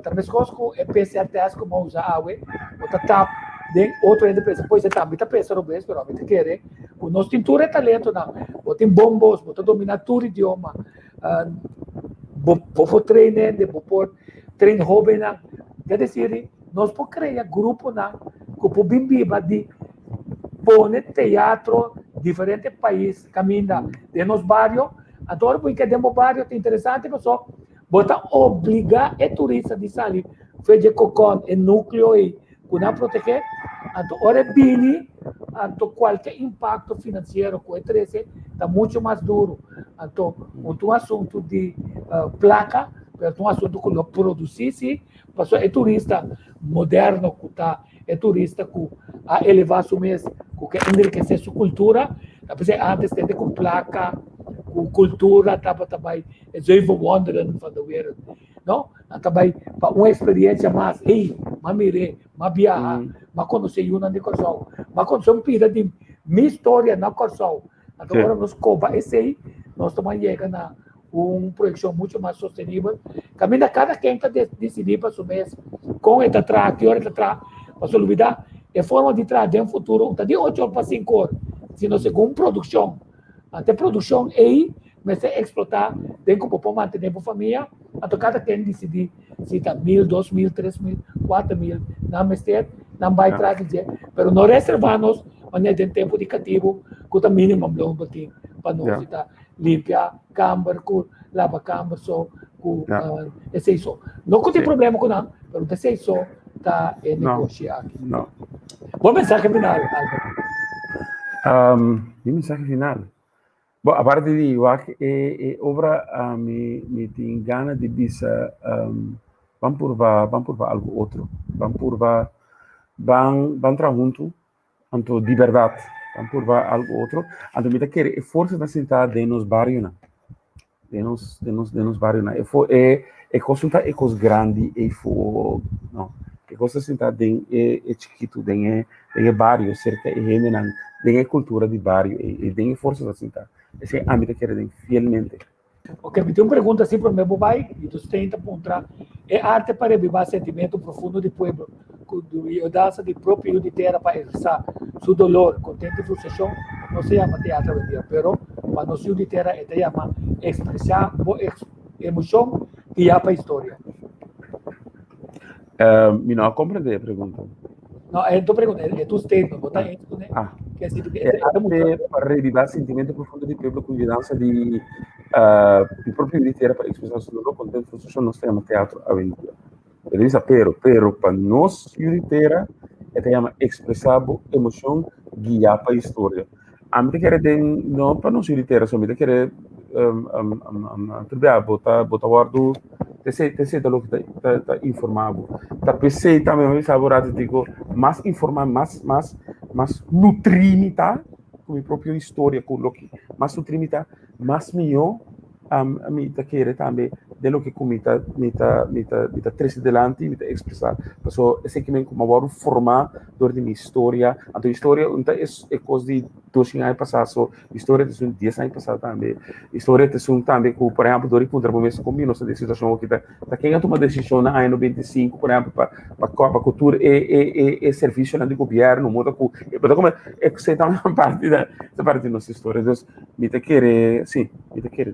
ta meskos ku e PCR test ku bo usa awe, bo ta tap den otro hende pensa, pues e tambe ta pensa robes, pero ami ta kere ku nos tin tur e talentonan, bo tin bon bos, bo ta dominá tur idioma, bo por train hende, bo por train hóbennan. Ke desir, nos por krea gruponan ku por bin biba di pone teatro diferente pais kaminda den nos bario. Anto ora bo ke den bo bario ta interesante pasobra bo ta obligá e turista di sali for dje kokon, e núkleo ei ku nan protegé. Anto ora e bini, anto kualke impakto finansiero ku e trese ta muchu mas duru. Anto no ta un asuntu di plaka, pero ta un asuntu ku lo produsí si, pasobra e turista moderno ku ta e turista ku a elevá su mes, ku ke enrikesé su kultura, ta p'esei ántes tende ku plaka, ku kultura tabata bai e zeven wonderen van de wereld. No, nan ta bai pa un experiencia mas. Ey, m'a mir'é, m'a biaha, m'a konosé yunan di Kòrsou, m'a konosé un pida di mi storia na Kòrsou. Anto ora nos koba esei, nos ta ban yega na un proyekshon mucho mas sostenibel. Kaminda kada ken ta disidí pa su mes kon e ta traha, ki ora e ta traha. Pasobra lubidá, e forma di traha den futuro no ta di ocho or pa sinku or, sino segun produkshon. Anto e produkshon ei mester eksplotá den ku bo por mantené bo famia. Anto kada ken disidí si ta mil, 2000, 3000, 4000 nan mester, nan bai tras di dje. Pero no reservá nos manera den tempu di katibu ku ta minimum loon bo tin pa nos si ta limpia kamber ku laba kamber so ku esei so. No ku tin problema ku nan, pero ta esei so ta e negoshi aki. Bo mensahe final, Albert? Mi mensahe final? Bo, aparte di wak e e obra mi mi tin gana di bisa ban purba ban purba algu otro, ban purba ban ban traha huntu anto di bèrdat ban purba algu otro, anto mi ta kere e forsa ta sinta den nos barionan, den nos den nos den nos barionan e fo e e kos no ta e kos grandi eyfo no, e kos ta sinta den e e chikitu den e den e bario serka e hendenan den e kultura di bario ei i den e forsa ta sinta esei ami ta kere den fielmente. Ok, mi tin un pregunta así promé bo bai, i dus Stein ta puntra, E arte pa rebibá sentimentu profundo di pueblo ku yudansa di propio yu di tera pa ekspresá su dolor, kontento i frustrashon no se yama teatro awendia, pero pa nos yu di tera e ta yama ekspresá bo emoshon guiá pa historia. Mi no a komprendé e pregunta. No, e tu pregunta, e tu statement, bo ta eens kuné? Ah. E arte pa reviva sentimento profundo di pueblo ku yudansa di di propio yu di tera pa ekspresá su dolor, kontento, frustrashon, nos ta yama teatro awendia. E ta bisa pero, pero pa nos yu di tera e ta yama ekspresá bo emoshon guiá pa historia. Ami ta kere den, no pa nos yu di tera so, mi ta kere tur bia bo ta bo ta wòrdu t'esei t'esei ta loke ta ta ta informá bo. Ta p'esei tambe mi a bisa bo rato dico mas informá mas mas mas nutrí mi ta ku mi propio historia ku loke mas nutrí mi ta mas mihó mi ta kere tambe den loke ku mi ta mi ta mi ta mi ta trese dilanti mi ta ekspresá pasobra esei kimen ku mi a wòrdu formá dor di mi historia anto historia no ta e kos di 200 aña pasá so historia ta esun dies aña pasá tambe historia ta esun tambe ku por ehèmpel dor di puntra bo mes kon bini nos ta den e situashon aki ta ta ken a tuma desishon na aña 95 por ehèmpel pa pa kòrta ku tur e e e e servisionan di gobièrnu moda ku bo ta kome esei ta parti ta parti di nos historia dus Mi ta kere, sí, mi ta kere.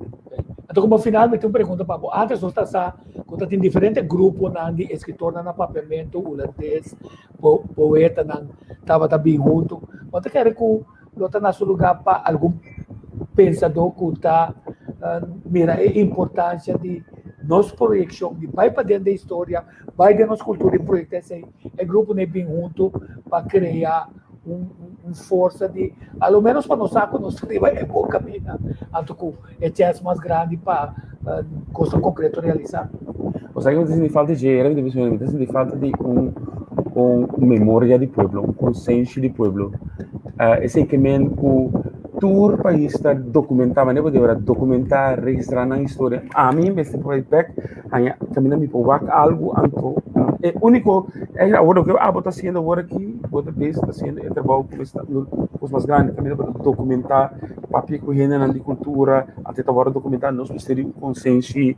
Anto como final mi tin un pregunta pa bo. Antes nos ta sa cu ta tin diferente gruponan di escritornan na Papiamento, Hulandes, po poetanan tabata bin hunto. Bo ta kere cu lo ta na su lugar pa algun pensador cu ta mira e importancia di nos proyeccion, di bay paden den historia, bay den nos cultura y proyecta esey, e gruponan e bin hunto pa crea un un forsa di a lo menos pa nos sa ku nos ta riba e bon kaminda anto ku e chèns mas grandi pa kosnan konkreto realisá. Osea ku mi ta sinti falta dje era mi ta bisa mi ta sinti falta di un un memoria di pueblo un konsenshi di pueblo esei ke men ku tur pais ta dokumentá manera bo debe dokumentá registrá nan historia ami mester por bai bèk haña kaminda mi por wak algu anto e úniko awor loke abo ta hasiendo awor aki bo ta bes ta hasiendo e trabou ku mester kos mas grandi kaminda bo ta dokumentá papia ku hendenan di kultura anto e ta wòrdu dokumentá nos mester di un konsenshi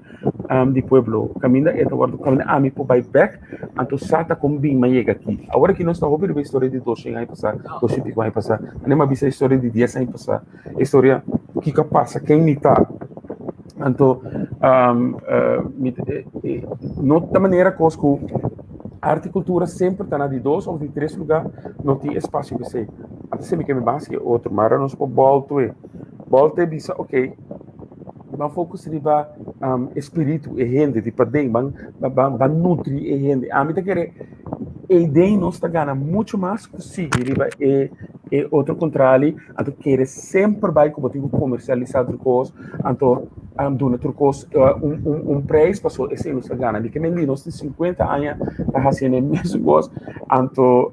di pueblo kaminda e ta wòrdu kaminda ami por bai bèk anto sa ta kon bin mi a yega aki awor aki nos ta hopi riba historia di 200 aña pasá dos i piko aña pasá ane mi a bisa historia di dies aña pasá historia kiko a pasa ken mi ta anto mi no ta manera kos ku arte i kultura semper ta na di dos òf di tres lugá no tin espasio pa esei anto esei mi ke mi ban hasi e otro mara nos por bòltu e bòltu e bisa okay ban focus riba e spiritu e hende di paden ban ban ban nutri e hende ami ta kere eiden nos ta gana muchu mas ku sigui riba e e otro kontrali anto kere semper bai ku bo tin ku komersialisá tur kos anto. duna tur kos un un un prijs paso esei nos ta gana. Di ke men di nos tin 50 aña ta hasiendo e mesun kos, anto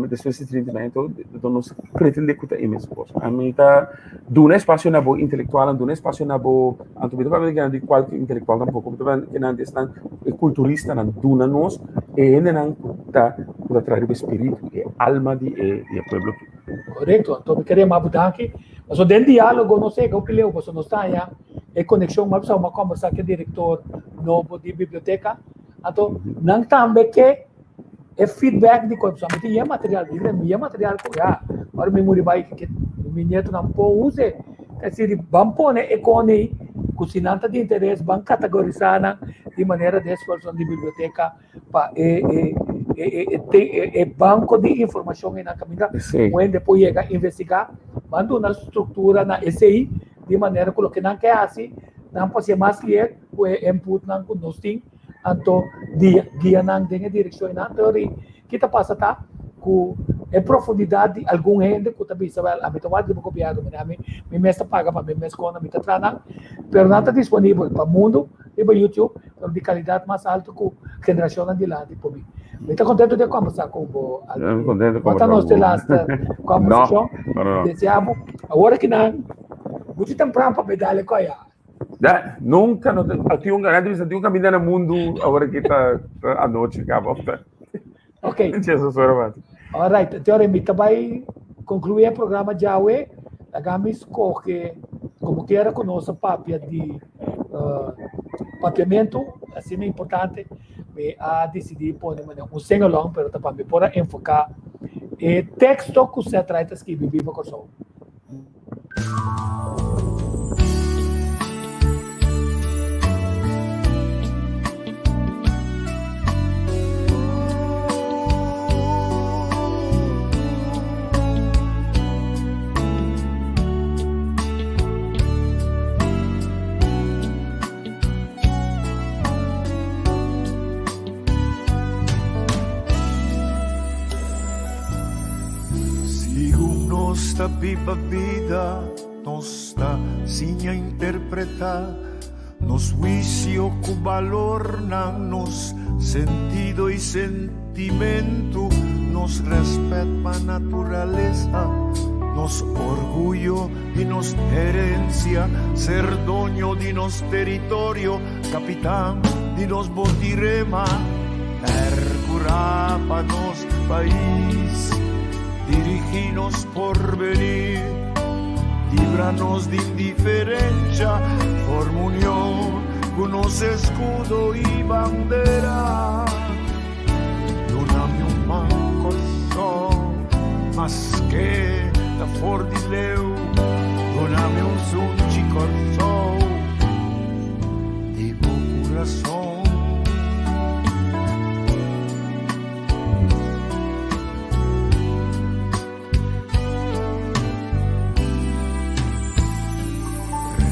despues di 30 aña anto nos pretende ku ta e mesun kos. Ami ta duna espasio na bo intelektualnan, duna espasio na bo, anto mi ta papia di kualke intelektual tampoko, mi ta papia di nan esnan e kulturistanan, duna nos e hendenan ku ta ku ta traha riba e spiritu, e alma di e di e pueblo aki. Korekto, anto mi kere yama bo danki. Pasobra den diálogo nos yega hopi leu, pasobra nos ta haña e konekshon, mi a bisa bo mi a kòmbersá ku e direktor nobo di biblioteka, anto nan tambe ke e feedback di kos, pasobra mi tin yen material, mi yen material ku ya, ora mi muri bai mi nietonan por use, es decir, ban pone e kon ei ku si nan ta di interes ban kategorisá nan di manera di esfuersonan di biblioteka pa e e e e e banko di informashon einan kaminda un hende por yega investigá, ban duna struktura na esei di manera ku loke nan ke hasi nan por hasié mas lier ku e inputnan ku nos tin. Anto dia guia nan den e direkshon einan. Anto ori ki ta pasa ta ku e profundidat di algun hende ku ta bisa wèl ami ta wak riba gobièrnu manera ami mi mes ta paga pa mi mes kona mi ta traha nan pero nan ta disponibel pa mundu riba YouTube pero di kalidat mas altu ku generashonnan dilanti por bin. Mi ta kontentu di a kombersá ku bo Alfredo. Bo ta nos di laatste kombersashon. Desea bo awor aki nan muchu tempran pa mi dale koya. Da, nunca no te, tin un, a tin un caminda na mundo ahora que ta anoche caba of ta. Ok. Jesus ora wat. All right, Teore, mi ta bai concluir e programa djawe. Laga mi scoge como quiera cu nos a papia di uh, papiamento, asina importante. Mi a decidi pone manera un sing along, pero ta pa mi por a enfoca e texto cu Seth Wright a scribi Viva Kòrsou. Sigun nos ta biba bida, nos ta siña interpretá nos huisio ku balornan, nos sentido i sentimentu, nos rèspèt pa naturalesa, nos orguyo di nos herensia, ser doño di nos teritorio, kapitan di nos botirema, pèrkurá pa nos. Pais, dirigí nos porvenir, libra nos di indiferencia, forma union cu nos escudo y bandera. Dunami un man corazón, maske ta for di leu, dunami un sunchi corazón di bo corazón.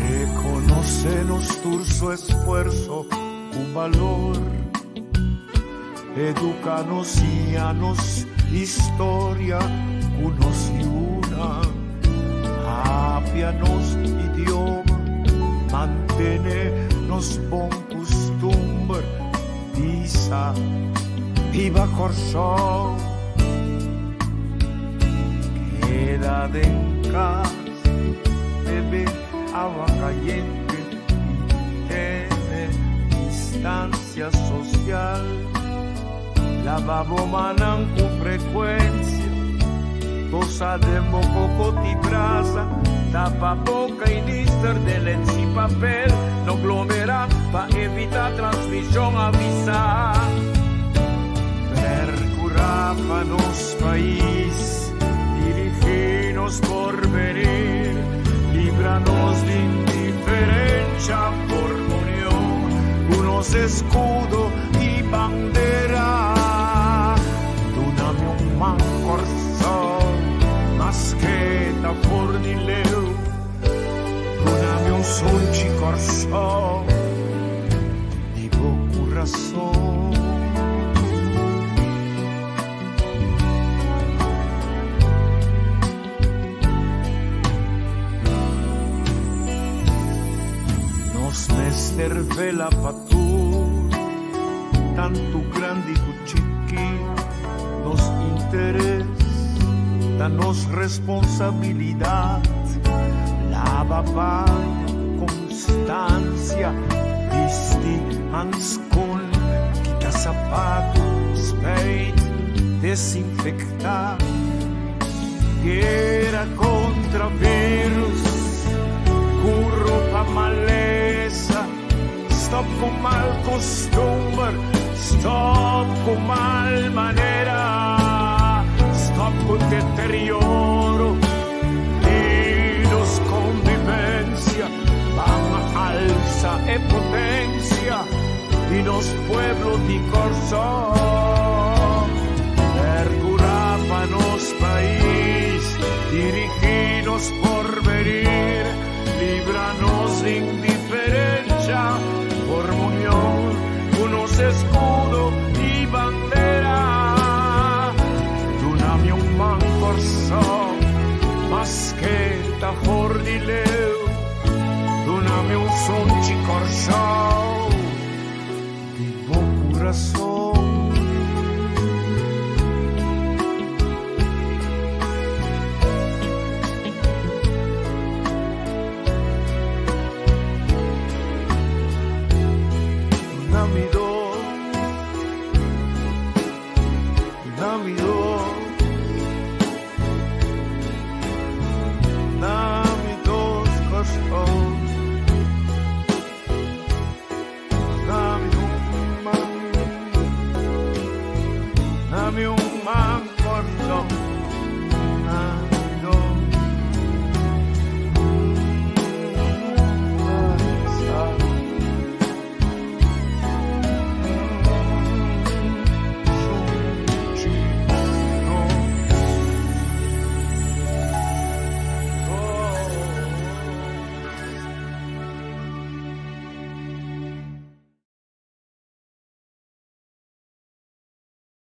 Reconócenos tur su esfuerzo cu balor. Educanos, siñanos historia cu nos yuna. Apia nos idioma, mantene nos bon custumber. Bisa, Biba Kòrsou! Keda den kas, bebe awa kayente i tene distansia sosial. Laba bo mannan ku frekuensia, tosa den bo kokot i brasa, tapa boka i nister den lensi papel, no glomera pa evita transmishon, avisa. Percura pa nos pais, dirigi nos porvenir, libra nos di indiferencia, forma union cu nos escudo y bandera. Dunami un man Kòrsou, maske ta for di leu. Dunami un sunchi Kòrsou, di bo kurason. Nos. Mester vela pa tur, tantu grandi ku chiki. Nos interes ta nos responsabilidat. Laba paña ku konstansia, bisti hanskon, kita sapatu, speit, desinfektá. Guera kontra virus, kuro pa malesa, stòp ku mal kustumber, stòp ku mal manera, stòp ku deterioro di nos konvivensia, ban alsa e potensia di nos pueblo di Kòrsou. Perkurá pa nos pais, dirigí nos porvenir, libra nos di indiferensia, forma union ku nos.